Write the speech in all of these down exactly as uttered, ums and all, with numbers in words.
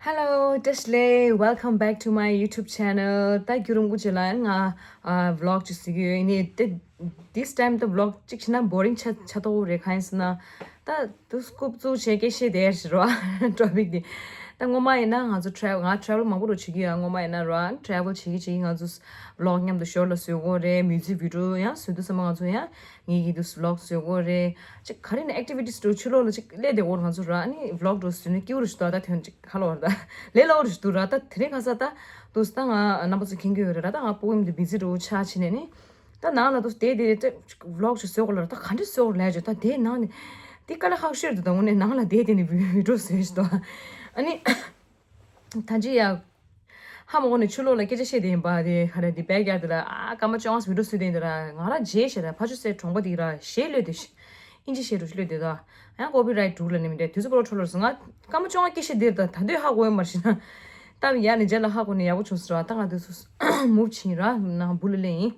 Hello, བཀྲ་ཤིས་བདེ་ལེགས། Welcome back to my YouTube channel. ད་རྒྱུན་རིང་པོ་ཅིག་ལ་ང་ཨ་vlog་ཅིག་བཟོ་གི་ཡོད། ཡིན་ནའི་ད་this time་ད་vlog་ཅིག་བྱས་ན་boring་ཆགས་ཆགས་ཐུབ་ཀྱི་རེད། གང་ཡིན་ཟེར་ན་ད་དུ་རྐུབ་བཙུགས་བྱས་སྐད་བཤད་བསྡད་ཡ་ཞིག་རེད་པ། topic་འདི། ད་སྔོན་མ་ཡིན་ན་ང་ཚོ་travel་ང་travel་མང་པོ་རུ་བྱེད་ཀྱི་ཡོད། སྔོན་མ་ཡིན་ན་རེད་པ་travel་བྱེད་ཀྱི་བྱེད་ཀྱི་ང་ཚོ་vlog་མཉམ་དུ་ཞོར་ལ་བཟོ་དགོས་རེད། music video་ཡང་བཟོ་དུས་ཙམ་པ་ང་ཚོ་ཡང་ངེད་ཀྱིས་དུ་vlog་བཟོ་དགོས་རེད། ཅིག་ག་རེ་ནས་activities་འདྲ་ཕྱི་ལོགས་ལ་ཅིག་སླེབས་བསྡད་ཡོད་རེད། ང་ཚོ་ར་ཨ་ནི་vlog་འདྲ་བཟོས་ནས་སྐྱིད་པོ་རུ་ཞིག་འདུག་ད་དོན་ཅིག་ཁ་ལོ་བར་ད་ལས་སླ་པོ་རུ་ཞིག་འདུག་ར། ད་དེ་རིང་ཁ་སང་ད་དུ་ད་ང་རྣམ་པ་ཚོ་མཁྱེན་གྱི་ཡོད་རེད་ར། ད་ང་སྤུ་གུ་ཡིན་དུས་busy་འདྲ་ཆགས་ཕྱིན་ནས་ནི་ད་ནང་ལ་དུ་བསྡད་བསྡད་ད་vlog་ཞིག་བཟོ་དགོས་ལ་ར། ད་ག་འདྲ་བཟོ་དགོས་ལས་བྱས་ད་དེ་ནང་ནས་དེ་དཀའ་ལས་ཁག་ཤོས་རེད་འདུག་ད་དངོས་གནས་ནང་ལ་བསྡད་བསྡད་ནས་video་བཟོས་ཞིག་འདུག་ཨ་ནི། ད་ཅི་ཡ། ཧ་མ་གོ་ནས་ཕྱི་ལོགས་ལ་སྐད་ཆ་བཤད་བསྡད་ཡིན་པ་དེ་ག་རེ་དེ་backyard་དེ་ལ་ཨ་སྐར་མ་བཅོ་ལྔ་video་བཟོས་བསྡད་ཡིན་དེ་ལ་ང་རང་རྗེས་བྱས་ལ་ཕ་ཆུ་སའི་གྲོང་པ་དེ་ར་གཞས་གློད་དེ་ཨིན་ཇི་གཞས་འདྲ་གློད་དེ་ད་ཡང་copyright་འདུག་ལ་ནི་མི་འདྲ་དུས་ཚོད་པོ་རོ་འཕྲོ་ལོར་སོང་ང་སྐར་མ་བཅོ་ལྔ་སྐད་ཆ་འདིར་ད་ད་དུང་ཧ་གོ་ཡོད་མ་རེད་ཤི་ན་ད་ཡ་ནི་རྗེས་ལ་ཧ་གོ་ནས་ཡག་པོ་བྱུང་ཟེར་བ། ད་ང་དུས་སུ་move་ཕྱིན་ར་ནང་བུ་ལ་ལེན་ཡིན་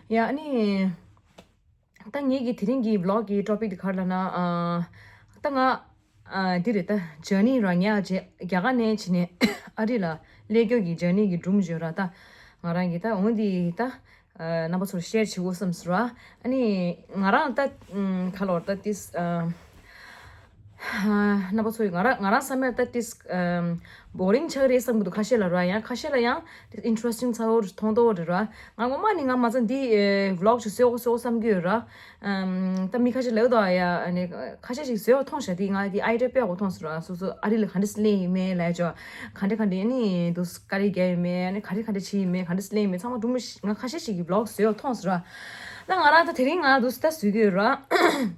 ཡ་ཨ་ནི། ད་ངེད་ཀྱི་དེ་རིང་གི་vlog་གི་topic་དེ་ག་རེ་ལབ་ན། ཨ། ད་ང་ཨ་འདི་རེད་ད་journey་ར། ངས་རྗེས་རྒྱ་གར་ནས་ཕྱིན་ནས་ཨ་རི་ལ་སླེབས་རྒྱུ་གི་journey་གི་སྒྲུང་བརྗོད་ར། ད་ང་རང་གི་ད་འོ་འདི་ད་ཨ་རྣམ་པ་ཚོར་share་བྱེད་དགོས་བསམ་ཟེར་བ། ཨ་ནི་ང་རང་ད་ཨ་ག་ལབ་དགོས་རེད་ད་ཏིས་ཨ། རྣམ་པ་ཚོ་ཡིས་ང་རང་ང་རང་བསམ་ཡས་ད་ཏིས་boring་ཆགས་རེད་བསམ་གི་འདུག་ཁ་ཤས་ལ་ར། ཡང་ཁ་ཤས་ལ་ཡང་interesting་ཚ་བོ་མཐོང་ཐོག་རེད་ར། ང་ངོ་མ་ནི་ང་མ་ཚང་འདི་vlog་ཞིག་བཟོ་དགོས་བཟོ་དགོས་བསམ་གི་ཡོད་ར། ད་མི་ཁ་ཤས་ལབ་འདུག་ཡ་ཨ་ནི་ཁ་ཤས་ཤིག་བཟོས་པ་མཐོང་ཤག་དེ་ང་དེ་idea་དཔེ་ཡག་པོ་མཐོང་སོང་ར། སོ་སོ་ཨ་རི་ལ་ག་འདྲས་སླེབས་ཡིན་མིན་ལབ་ཡ་ཅོ་ག་འདྲས་ག་འདྲས་ཨ་ནི་འདུག་དཀའ་ལས་རྒྱག་ཡིན་མིན་ཨ་ནི་ག་འདྲས་ག་འདྲས་བྱས་ཡིན་མིན་ག་འདྲས་སླེབས་ཡིན་མིན་ཚང་མ་སྒྲུང་མ་ང་ཁ་ཤས་ཤིག་གི་vlog་བཟོས་པ་མཐོང་སོང་ར། ད་ང་རང་ད་དེ་རིང་ང་འདུག་ད་བཟོས་གི་ཡོད་ར།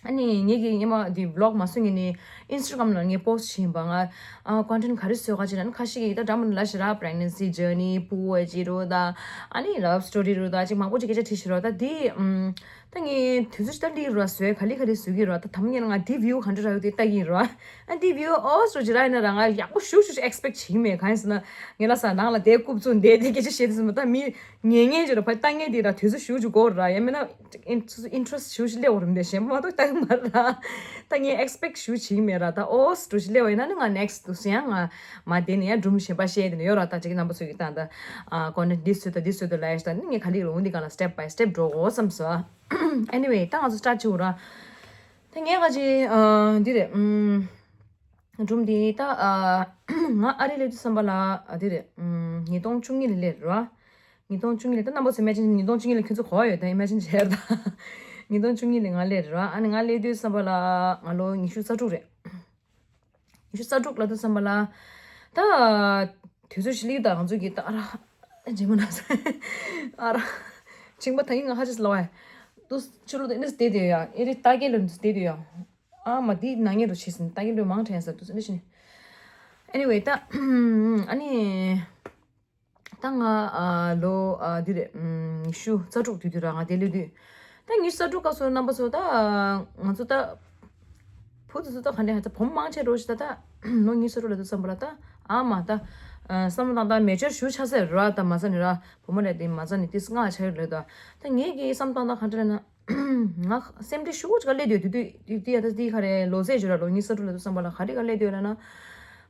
ཨ་ནི་ངེད་ཀྱིས་སྔོན་མ་འདི་vlog་མ་བཟོས་སྔོན་ནས་Instagram་ལ་ངས་post་བྱས་ཡིན་པ། ང་ཨ་content་ག་རེ་བཟོས་ག་ཅེ་ན་ཁ་ཤས་ཀྱིས་ད་འདྲ་མོ་ལབ་ཤི་ར། pregnancy journey་སྤུ་གུ་ཅི་རུ་ད་ཨ་ནི་love story་རུ་ད་ཅིག་མང་པོ་ཅིག་སྐད་ཆ་དྲིས་ཤི་རོ། ད་འདི་ཨམ་ད་ངས་དུས་ཚོད་ཅིག་ད་ལི་རུ་བཟོས་ག་ལི་ག་ལི་བཟོས་གི་རོ། ད་དམ་ངེད་ལ་ང་འདི་view་ག་འདྲ་རག་ཡོད་དེ་ལྟ་གི་རོ། ཨ་འདི་view་ཨོ་སོ་ཅི་ར་ཡིན་ན་ར་ང་ཡག་པོ་ཞུ་ཞུ་ཞུ་expect་བྱེད་ཀྱི་མེད། གང་ཡིན་ཟེར་ན་ངས་ལ་ས་ནང་ལ་དེ་རྐུབ་བཙུགས་འདས་དེ་སྐད་ཆ་བཤད་དུས་ཙམ་པ་ད་མི། ཉན་ཉན་ཅིག་ར་ཕ་ལྟ་ངན་དེ་ར་དུས་ཚོད་ཞུ་ཞུ་དགོས་ར། ཡང་མིན་ན་interest་ཞུ་ཞུ་སླེབས་འོ་རིམ་པས་གཞན་པ་མ་གཏོགས་ལྟ་གི་མ་ར། ད་ངས་expect་ཞུ་བྱེད་ཀྱི་མེད་ར། ད་ཨོ་སི་འགྲོ་ཞིག་སླེབས་པ་ཡིན་ན་ནི་ང་next་དུ་སུ་ཡང་ང་མ་དེ་ནི་ཡང་སྒྲུང་གཞན་པ་བཤད་དེ་ནི་ཡོད་ར། ད་ཅིག་རྣམ་པ་ཚོ་གི་ད་ད་ཨ་ཀོན་ཊེན་ཊི་འདི་བཟོས་ད་འདི་བཟོས་ད་ལབ་ཡ་ཞིག་ད་ནི་ངས་ག་ལེར་འོ་འདི་ག་ལ་step by step་འགྲོ་དགོས་བསམ་སོང་། Anyway་ད་ང་ཚོ་start་བྱེད་འོ་ར། ད་ངས་ག་ཅིག་ཨ་འདི་རེད་ཨུམ། སྒྲུང་འདི་ད་ཨ་ང་ཨ་རི་སླེབས་དུས་ཙམ་པ་ལ་ཨ་འདི་རེད། ཨུམ། ཉིས་སྟོང་བཅུ་གཉིས་ལ་སླེབས་རེད་བ། ཉིས་སྟོང་བཅུ་གཉིས་ལ་ད་རྣམ་པ་ཚོ་imagine་ཉིས་སྟོང་བཅུ་གཉིས་ལ་ཁྱོད་ཚོ་གོ་བ་ཡོད་ད་imagine་བྱས་རེད་ད། ཉིས་སྟོང་བཅུ་གཉིས་ལ་ང་སླེབས་རེད་བ། ཨ་ནི་ང་སླེབས་དུས་ཙམ་པ་ལ་ང་ལོ་ཉི་ཤུ་རྩ་དྲུག་རེད། ཉི་ཤུ་རྩ་དྲུག་ལ་དུས་ཙམ་པ་ལ་ད་དུས་ཚོད་ཞིག་སླེབས་ད་ང་ཚོ་གི་ད་ཨ་ར་ཇི་མ་ན་ཨ་ར་ཆིང་པ་ད་ཡིན་ང་ཧ་ཅི་སི་ལ་བ་ཡ་དུ་ཕྱི་ལོགས་ད་ཨེ་འདྲ་བསྡད་དེ་ཡ་ཨེ་རི་ད་སྐད་ལོ་འདི་བསྡད་དེ་ཡ། ཨ་མ་འདི་ནང་ཉེ་རུ་བྱས་ཟིན་ད་ཉེ་རུ་མང་དྲན་ས་འདུག་ཟིན་ཞིན། Anyway་ད་ཨ་ནི་ད་ང་ཨ་ལོ་ཨ་འདི་རེད་ཉི་ཤུ་རྩ་དྲུག་དུས་དུས་ར་ང་དེ་ལོས་དུས་ད་ཉི་ཤུ་རྩ་དྲུག་སྐབས་སུ་རྣམ་པ་ཚོ་ད་ང་ཚོ་ད་བུ་ཚོ་ཚོ་ད་ག་འདྲ་ཧ་ད་བུ་མོ་མང་ཆེ་རོ་ཞིག་ད་ད་ལོ་ཉི་ཤུ་རྩ་དྲུག་ལ་དུས་ཙམ་པ་ལ་ད་ཨ་མ་ད་བསམ་བློ་བཏང་ད་མེ་ཅར་ཞུ་ཆ་ཟེར་ར་ད་མ་ཟ་ནི་ར་བུ་མོ་རེད་དེ་མ་ཟ་ནི་ཏིས་ང་ཆ་ཡོད་ལོས་ད་ད་ངེད་ཀྱི་བསམ་བཏང་ད་ག་འདྲ་ན། ང་སེམས་ཁྲལ་ཞེ་པོ་ཅིག་སླེབས་འདུག་དེ་དུས་དེ་དེ་ཡ་ད་དེ་ག་རེ་ལོ་ཚད་བརྗོད་ར་ལོ་ཉི་ཤུ་རྩ་དྲུག་ལ་དུས་ཙམ་པ་ལ་ག་རེ་ག་སླེབས་འདུག་ལབ་ན།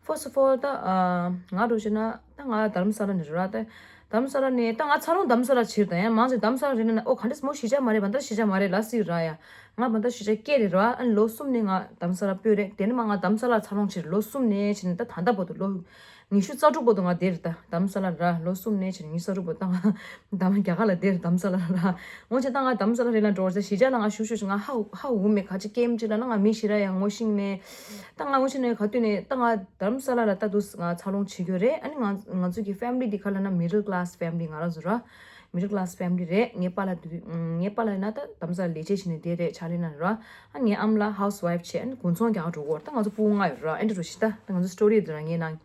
First of all་ད་ང་འགྲོ་ཤེ་ན་ད་ང་རྡ་རམ་ས་ལ་ནས་རེད་ར། ད་རྡ་རམ་ས་ལ་ནས་ད་ང་འཚར་ལོངས་རྡ་རམ་ས་ལ་བྱེད་ད་ཡང་མང་ཆེ་རྡ་རམ་ས་ལ་རེད་ན་ཨོ་ག་འདྲས་མོ་གཞིས་ཆགས་མ་རེད་བ་ད་གཞིས་ཆགས་མ་རེད་ལ་སྲིད་ར་ཡ། ང་བ་ད་གཞིས་ཆགས་སྐད་རེད་ར། ཨ་ནི་ལོ་གསུམ་ནས་ང་རྡ་རམ་ས་ལ་སྤོས་རེད། དེ་ནས་མ་ང་རྡ་རམ་ས་ལ་འཚར་ལོངས་བྱེད་རེད་ལོ་གསུམ་ནས་བྱེད་ནས་ད་ད་ལྟ་བར་དུ་ལོ། ཉི་ཤུ་རྩ་དྲུག་བར་དུ་ང་དེར་ད་རྡ་རམ་ས་ལ་ར་ལོ་གསུམ་ནས་བྱས་ནས་ཉི་ཤུ་རྩ་དྲུག་བར་དུ་ད་ང་ད་མ་རྒྱ་གར་ལ་དེར་རྡ་རམ་ས་ལ་ར། འོ་བྱས་ད་ང་རྡ་རམ་ས་ལ་རེད་ལ་འགྲོ་བར་ད་གཞིས་ཆགས་ལ་ང་བཞུགས་བཞུགས་ང་ཧ་ཧ་འུ་མེད་ག་ཅི་སྐྱེམ་ཅི་ལ་ན་ང་མི་ཞིག་ར་ཡང་ངོ་ཤེས་མེད། ད་ང་ངོ་ཤེས་ནས་ག་དུས་ནས་ད་ང་རྡ་རམ་ས་ལ་ལ་ད་དུ་ང་འཚར་ལོངས་བྱེད་རྒྱུ་རེད། ཨ་ནི་ང་ང་ཚོ་གི་family་འདི་ག་ལ་ན་middle class family་ང་རང་ཚོ་ར། Middle class family་རེད། ངའི་པཱ་ལགས་དུས་ངའི་པཱ་ལགས་ཡིན་ན་ད་རྡ་རམ་ས་ལ་ལས་བྱེད་བྱས་ནས་བསྡད་རེད་ཕྱག་ལས་གནང་ར། ཨ་ངའི་ཨ་མ་ལགས་housewife་བྱས་ཨ་ནི་དགུན་ཚོང་རྒྱག་འགྲོ་གོ་ད་ང་ཚོ་སྤུ་གུ་ལྔ་ཡོད་ར། ཨེ་འདྲ་འགྲོ་ཞིག་ད་ད་ང་ཚོ་story་འདི་ར་ངའི་ནང་།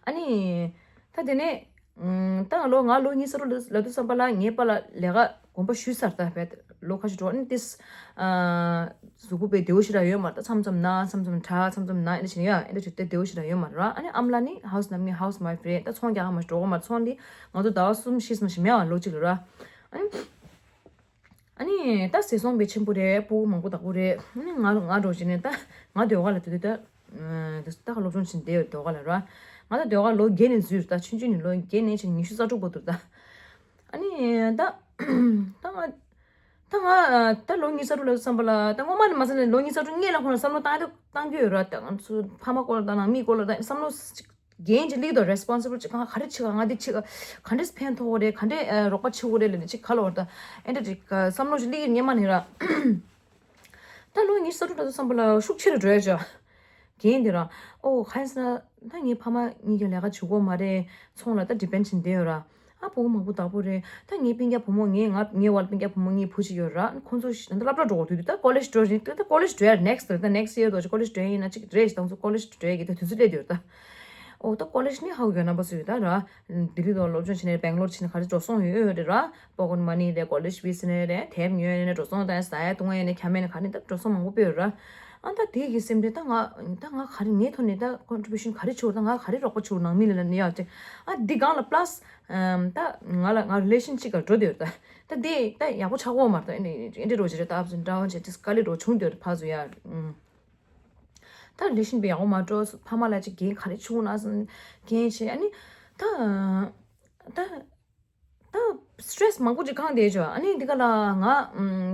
ཨ་ནི། ད་དེ་ནས། ད་ལོ་ང་ལོ་གཉིས་སུ་རུ་ལ་དུས་ཙམ་པ་ལ་ངའི་པཱ་ལགས་ལས་ཀ་དགོངས་པ་ཞུས་ཚར་ད་བས་ལོ་ཁ་ཤས་འགྲོ་ཨ་ནི་ཏིས། གཟུགས་པོ་དཔེ་བདེ་བོ་ཞིག་ར་ཡོད་མ་རེད། ད་མཚམས་མཚམས་ན་མཚམས་མཚམས་དྲག་མཚམས་མཚམས་ན་ཨེ་འདྲ་བྱས་ནས་ཡ་ཨེ་འདྲ་བྱས་ཏེ་བདེ་བོ་ཞིག་ར་ཡོད་མ་རེད་ར། ཨ་ནི་ཨ་མ་ལགས་ནི་house་ནང་ནི་house wife་རེད། ད་ཚོང་རྒྱག་ག་མ་འགྲོ་གོ་མ་རེད། ཚོང་འདི་ང་ཚོ་ཟླ་བ་གསུམ་བཞི་ཙམ་ཞིག་མེད་པ་ལོ་གཅིག་ལ་ར། ཨ་ནི། ཨ་ནི་ད་ཟས་སོང་བའི་ཆེན་པོ་རེད། སྤུ་གུ་མང་པོ་དག་པོ་རེད། ཨ་ནི་ང་ང་འགྲོ་བྱས་ནས་ད་ང་སྡོད་ག་ལ་དུས་དུས་ད་ ད་ག་སློབ་སྦྱོང་བྱེད་བསྡད་ཡོད་ཟློས་གར་ལ་ར། ང་ད་ཟློས་གར་ལོ་བརྒྱད་ནས་འཛུལ་ད། ཆུང་ཆུང་ནས་ལོ་བརྒྱད་ནས་ཆེ་ཉི་ཤུ་རྩ་དྲུག་བར་དུ་ད། ཨ་ནི་ད་ད་ང་ད་ང་ད་ལོ་ཉི་ཤུ་རྩ་དྲུག་ལ་བསམ་པ་ལ་ད་སྔོན་མ་ནས་མ་བསམ་ནས་ལོ་ཉི་ཤུ་རྩ་དྲུག་སྔོན་ལ་ཁོང་ལ་བསམ་བློ་བཏང་ཡ་ད་བཏང་གི་ཡོད་ར། ད་ང་ཚོ་ཕ་མ་སྐོར་ལ་ད་ནང་མི་སྐོར་ལ་ད་བསམ་བློ་ཅིག་རྒན་ཅིག་སླེབས་དུས་རེ་སི་པོན་སི་བལ་ཅིག་གང་ག་རེ་བྱེད་ག་ང་འདི་བྱེད་ག་ག་འདྲས་ཕན་ཐོགས་རེད། ག་འདྲས་རོགས་པ་བྱེད་དགོས་རེད་ལབ་ནས་ཅིག་ག་ལ་བར་ད་ཨེ་འདྲ་ཅིག་བསམ་བློ་ཅིག་སླེབས་ཀྱི་སྔོན་མ་ནས་ར། ད་ལོ་ཉི་ཤུ་རྩ་དྲུག་ད་ཚོ་བསམ་པ་ལ་ཤུགས་ཆེ་རུ་འགྲོ་ཡ་ཅིག་རྒན་འདི་ར། ཨོ་གང་ཡིན་ཟེར་ན་ད་ངའི་ཕ་མ་གཉིས་ཀྱི་ལས་ཀ་བྱེད་ཀྱི་ཡོད་མ་རེད། ཚོང་ལ་ད་ཌི་པེན་ཌི་བྱས་བསྡད་ཡོད་ར། ཨ་བུ་མོ་མང་པོ་བདག་པོ་རེད། ད་ངའི་སྤུན་ཀྱག་བུ་མོ་ངའི་ང་ངའི་བར་སྤུན་ཀྱག་བུ་མོ་གཉིས་བུ་གཅིག་ཡོད་ར། ཁོང་ཚོ་ད་སློབ་གྲྭ་འགྲོ་དུས་ད་ཀོ་ལེཇ་འགྲོ་རེད། ད་ཀོ་ལེཇ་འགྲོ་ཡ་ནེག་སི་ད་ནེག་སི་ཡར་དུ་ཀོ་ལེཇ་འགྲོ་ཡ་ཡིན་ན་ཅིག་རེད། ད་ཚོ་ཀོ་ལེཇ་འགྲོ་ཡ་གི་ད་དུས་ཚོད་སླེབས་ཡོད་ད། ཨོ་ད་ཀོ་ལེཇ་ནི་ཧ་གོ་ཡོད་རྣམ་པ་ཚོ་ཡོད་ད་ར། ལྡི་ལི་དུ་སློབ་སྦྱོང་བྱས་ནས་སྦེང་ལོར་ཕྱིན་ནས་ག་རེ་འགྲོ་སོང་ཡོད་ཡོད་རེད་ར། པོ་ཀེཊ་མ་ནི་རེད། ཀོ་ལེཇ་ཕི་སི་ནས་རེད། དེབ་ཉོས་ནས་འགྲོ་སོང་དང་ཟ་ཡ་བཏུང་ཡ་ནས་ཁྱམས་ནས་ག་ནས་ད་འགྲོ་སོང་མང་པོ་སྤེལ་ཡོད་ར། ཨ་ད་དེ་གི་སེམས་ཁྲལ་ད་ང་ད་ང་ག་རེ་ངའི་ཐོག་ནས་ད་ཀོན་ཊི་བུ་ཤན་ག་རེ་བྱེད་དགོས། ད་ང་ག་རེ་རོགས་པ་བྱེད་དགོས་ནང་མི་ལ་ལ་ནི་ཡ་ཅེ། ཨ་འདི་སྒང་ལ་པ་ལ་སི་ད་ང་ལ་ང་རི་ལེ་ཤན་ཅིག་ག་འགྲོ་བསྡད་ཡོད་ད། ད་དེ་ད་ཡག་པོ་ཆགས་ཀྱི་ཡོད་མ་རེད། ད་ཨེ་འདྲ་ཨེ་འདྲ་རོ་ཅིག་རེད། ད་ཨབ་སི་ཨེན་ཌའུན་བྱས་ཏེ་དཀའ་ལས་རོ་བྱུང་བསྡད་ཡོད་ད་ཕར་ཚུར་ཡ། ཨུམ། ད་རི་ལེ་ཤན་པོ་ཡག་པོ་མ་འགྲོ། ཕ་མ་ལ་ཅིག་འགན་ག་རེ་བྱུང་ན་བསམ་འགན་བྱས། ཨ་ནི་ད་ད་ད་སི་ཊེ་རེ་སི་མང་པོ་ཅིག་གང་བསྡད་བྱུང་། ཨ་ནི་འདི་ག་ལ་ང་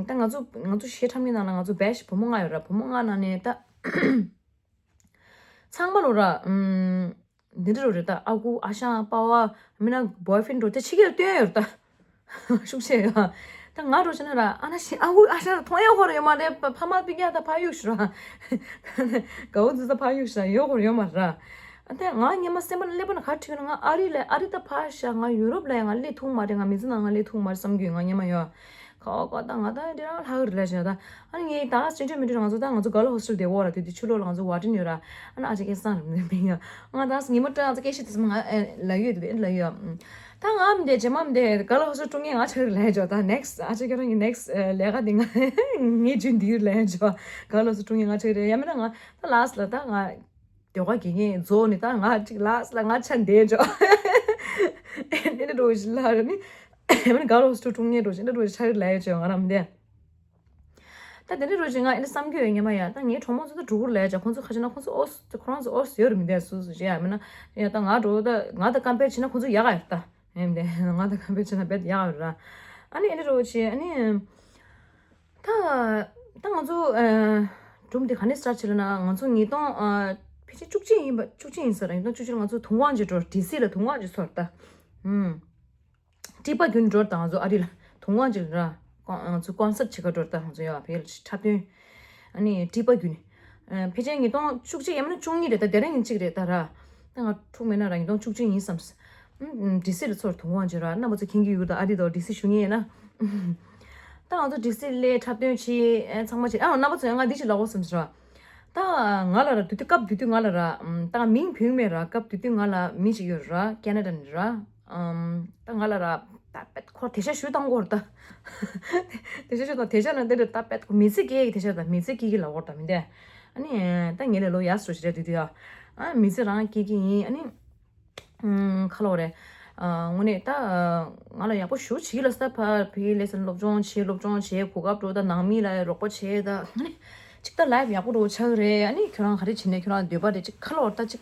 ད་ང་ཚོ་ང་ཚོ་གཞིས་ཁྲམ་གྱི་ནང་ལ་ང་ཚོ་བེ་ཆི་བུ་མོ་ལྔ་ཡོད་ར། བུ་མོ་ལྔ་ནང་ནས་ད་ཚང་མ་ལོ་ར་འདི་འདྲ་རོ་རེད། ད་ཨ་ཁུ་ཨ་ཞང་པ་ཕ་མིན་ན་བོའི་ཕི་རེན་ཌི་རོ་དེ་ཕྱི་རྒྱལ་སྟོན་ཡོད་ར་ད། ཤུགས་ཆེ་ཡ། ད་ང་འགྲོ་ཕྱིན་ན་ར་ཨ་ན་ཤི་ཨ་ཁུ་ཨ་ཞང་མཐོང་ཡ་ཧོར་ཡོད་མ་རེད། ཕ་མ་སྤུན་ཀྱག་ད་ཕ་ཡུག་ཤི་ར། དགའ་བོ་འཛི་ད་ཕ་ཡུག་ཤི་ར་ཡོད་ཧོར་ཡོད་མ་ར། ཨ་ད་ང་སྔོན་མ་སེམས་པ་ལ་སླེབས་པ་ན་ག་ཁྲིད་ན་ང་ཨ་རི་ལ་ཨ་རི་ད་ཕ་ཤ་ང་ཡུ་རོབ་ལ་ཡ་ང་སླེབས་ཐུབ་མ་རེད། ང་མི་ཚེ་ནང་ང་སླེབས་ཐུབ་མ་རེད་བསམ་གྱི་ཡོད། ང་སྔོན་མ་ཡོད་ཁ་བ་ཁ་ད་ང་ད་འདི་རང་ལྷག་རེད་ལ་ཞེ་ད། ཨ་ནི་ངས་ད་སྤྱི་འཐུས་མི་འཐུས་ང་ཚོ་ད་ང་ཚོ་ག་ལ་ཧོ་སི་ཊེལ་བསྡད་ཡོད་ར། དེ་དུས་ཕྱི་ལོགས་ལ་ང་ཚོ་ཝར་ཌེན་ཡོད་ར། ཨ་ན་ཨ་ཅག་སྐལ་བཟང་རེད་མི་ཡ། ང་ད་ཉི་མ་སྤྲད་ང་ཚོ་སྐད་ཆ་དེ་ཚོ་ང་ལ་ཡོད་དེ་ལ་ཡོད། ད་ང་མི་འདས་རྗེས་མ་མི་འདས་ག་ལ་ཧོ་སི་ཊེལ་ཀྲུང་ངེ་ང་ཆགས་རེད་ལ་ཡ་ཇོ། ད་ནེག་སི་ཨ་ཅག་ཁྱོད་རང་གི་ནེག་སི་ལས་ཀ་དེ་ང་ངས་རྒྱུན་འདིར་ལ་ཡ་ཇོ། ག་ལ་ཧོ་སི་ཊེལ་ཀྲུང་ངེ་ང་ཆགས་རེད། ཡ་མིན་ན་ང་ད་ལ་སི་ལ་ད་ང་དེ་བ་གི་ངས་རྫོགས་ནི་ད་ང་ཅིག་ལ་སི་ལ་ང་ཆ་འདས་ཇོ། ཨེ་འདི་འགྲོ་བཞིན་ལ་ར་ནི་ཡ་མིན་ན་ག་ལ་ཧོ་སི་ཊེལ་ཀྲུང་ངེ་འགྲོ་བཞིན་འདི་འགྲོ་བཞིན་ཆགས་རེད་ལ་ཡ་ཇོ། ང་རང་མི་འདས། ད་དེ་འདྲ་རོ་ཅིག་ང་ཨེ་འདྲ་བསམ་གྱི་ཡོད་སྔོན་མ་ཡ། ད་ངའི་གྲོགས་མོ་ཚོ་ད་འགྲོ་གི་རེད་ལབ་ཡ་ཅག་ཁོང་ཚོ་ཁ་ཆེ་ན་ཁོང་ཚོ་ཨོ་ཁོ་རང་ཚོ་ཨོ་ཡོད་རེད་མི་འདུག་སུ་སུ་ཅི་ཡ་མིན་ན་ཡ། ད་ང་འགྲོ་ད་ང་ད་ཀམ་པེར་བྱས་ན་ཁོང་ཚོ་ཡག་ག་ཡོད་ད། ཨེ་འདྲ་ང་ད་ཀམ་པེར་བྱས་ན་རྦད་ཡག་ག་ཡོད་ར། ཨ་ནི་ཨེ་འདྲ་རོ་ཅིག་ཨ་ནི་ད་ད་ང་ཚོ་ཨ་སྒྲུང་དེ་ག་ནས་སི་ཊར་ཊི་བྱས་ལབ་ན། ང་ཚོ་ཉིས་སྟོང་ཨ་ཕལ་ཆེར་བཅུ་གཅིག་ཡིན་པ། བཅུ་གཅིག་ཡིན་ས་རེད། ཉིས་སྟོང་བཅུ་གཅིག་ལ་ང་ཚོ་དུང་དབང་ཅིག་འགྲོ། ཌི་སི་ལ་དུང་དབང་ཅིག་ཚོར་ད། ཨུམ། ཀྲི་པ་རྒྱུན་འགྲོ་དང་ང་ཚོ་ཨ་རི་ལ་དུང་དབང་ཅིག་ར། ཀོན་ང་ཚོ་ཀོན་སར་ཊི་བྱེད་ག་འགྲོ་དང་ང་ཚོ་ཡ་བལ་འཁྲབ་སྟོན། ཨ་ནི་ཀྲི་པ་རྒྱུན། ཨ་ཕལ་ཆེར་ཉིས་སྟོང་བཅུ་གཅིག་ཡང་མིན་ན་བཅུ་གཉིས་རེད། ད་དེ་རིང་ཡིན་གཅིག་རེད་ད་ར། ད་ང་འཁྲུག་མེད་ན་ར་ཉིས་སྟོང་བཅུ་གཅིག་ཡིན་བསམ། ཨུམ་ཌི་སི་ལ་ཚོར་དུང་དབང་ཅིག་ར། རྣམ་པ་ཚོ་མཁྱེན་གྱི་ཡོད་ད། ཨ་རི་དང་ཌི་སི་ཞུ་མཁན་ཡིན་ན། ད་ང་ཚོ་ཌི་སི་སླེབས་འཁྲབ་སྟོན་བྱས་ཨ་ཚང་མ་བྱས། ཨ་རྣམ་པ་ཚོ་ཡང་ང་འདི་ཞིག་ལབ་དགོས་བསམ་ཟེར་བ། ད་ང་ལ་ར་དུས་དུས་སྐབས་དུས་དུས་ང་ལ་ར་ཨམ་ད་ང་མིང་བུད་མེད་ར། སྐབས་དུས་དུས་ང་ལ་མི་ཞིག་ཡོད་ར། ཁེ་ན་ཌ་ནས་ར། ཨམ་ད་ང་ལ་ར་ད་པད་ཁོ་དེ་ཤ་ཞུ་བཏང་གོ་ར་ད། དེ་ཤ་ཞུ་བཏང་དེ་ཤ་ན་དེ་འདྲ་ད་པད་ཁོ་མི་ཚེ་སྐྱེལ་གི་དེ་ཤ་ད་མི་ཚེ་སྐྱེལ་གི་ལབ་གོ་ར་ད་མི་འདས། ཨ་ནི་ད་ངེད་ལས་ལོ་ཡག་སོ་ཞིག་རེད་དུས་དུས་ཨ། ཨ་མི་ཚེ་རང་སྐྱེལ་གི་ཡིན། ཨ་ནི། ཨུམ། ཁ་ལོ་རེད། ཨ་དངོས་གནས་ད་ང་ལ་ཡག་པོ་ཞེ་པོ་བྱེད་ཀྱི་ལ་ས། ཕ་ཕ་གི་ལས་སློབ་སྦྱོང་བྱེད། སློབ་སྦྱོང་བྱེད། གོ་སྐབས་འགྲོ་ད། ནང་མི་ལ་རོགས་པ་བྱེད་ད། ཨ་ནི་ཅིག་ད་ལའིབ་ཡག་པོ་འགྲོ་ཆགས་ཀྱི་རེད། ཨ་ནི་ཁྱོད་རང་ག་རེ་བྱེད་ནས་ཁྱོད་རང་འདོད་པ་རེད་ཅིག་ཁ་ལོ་ད་ཅིག་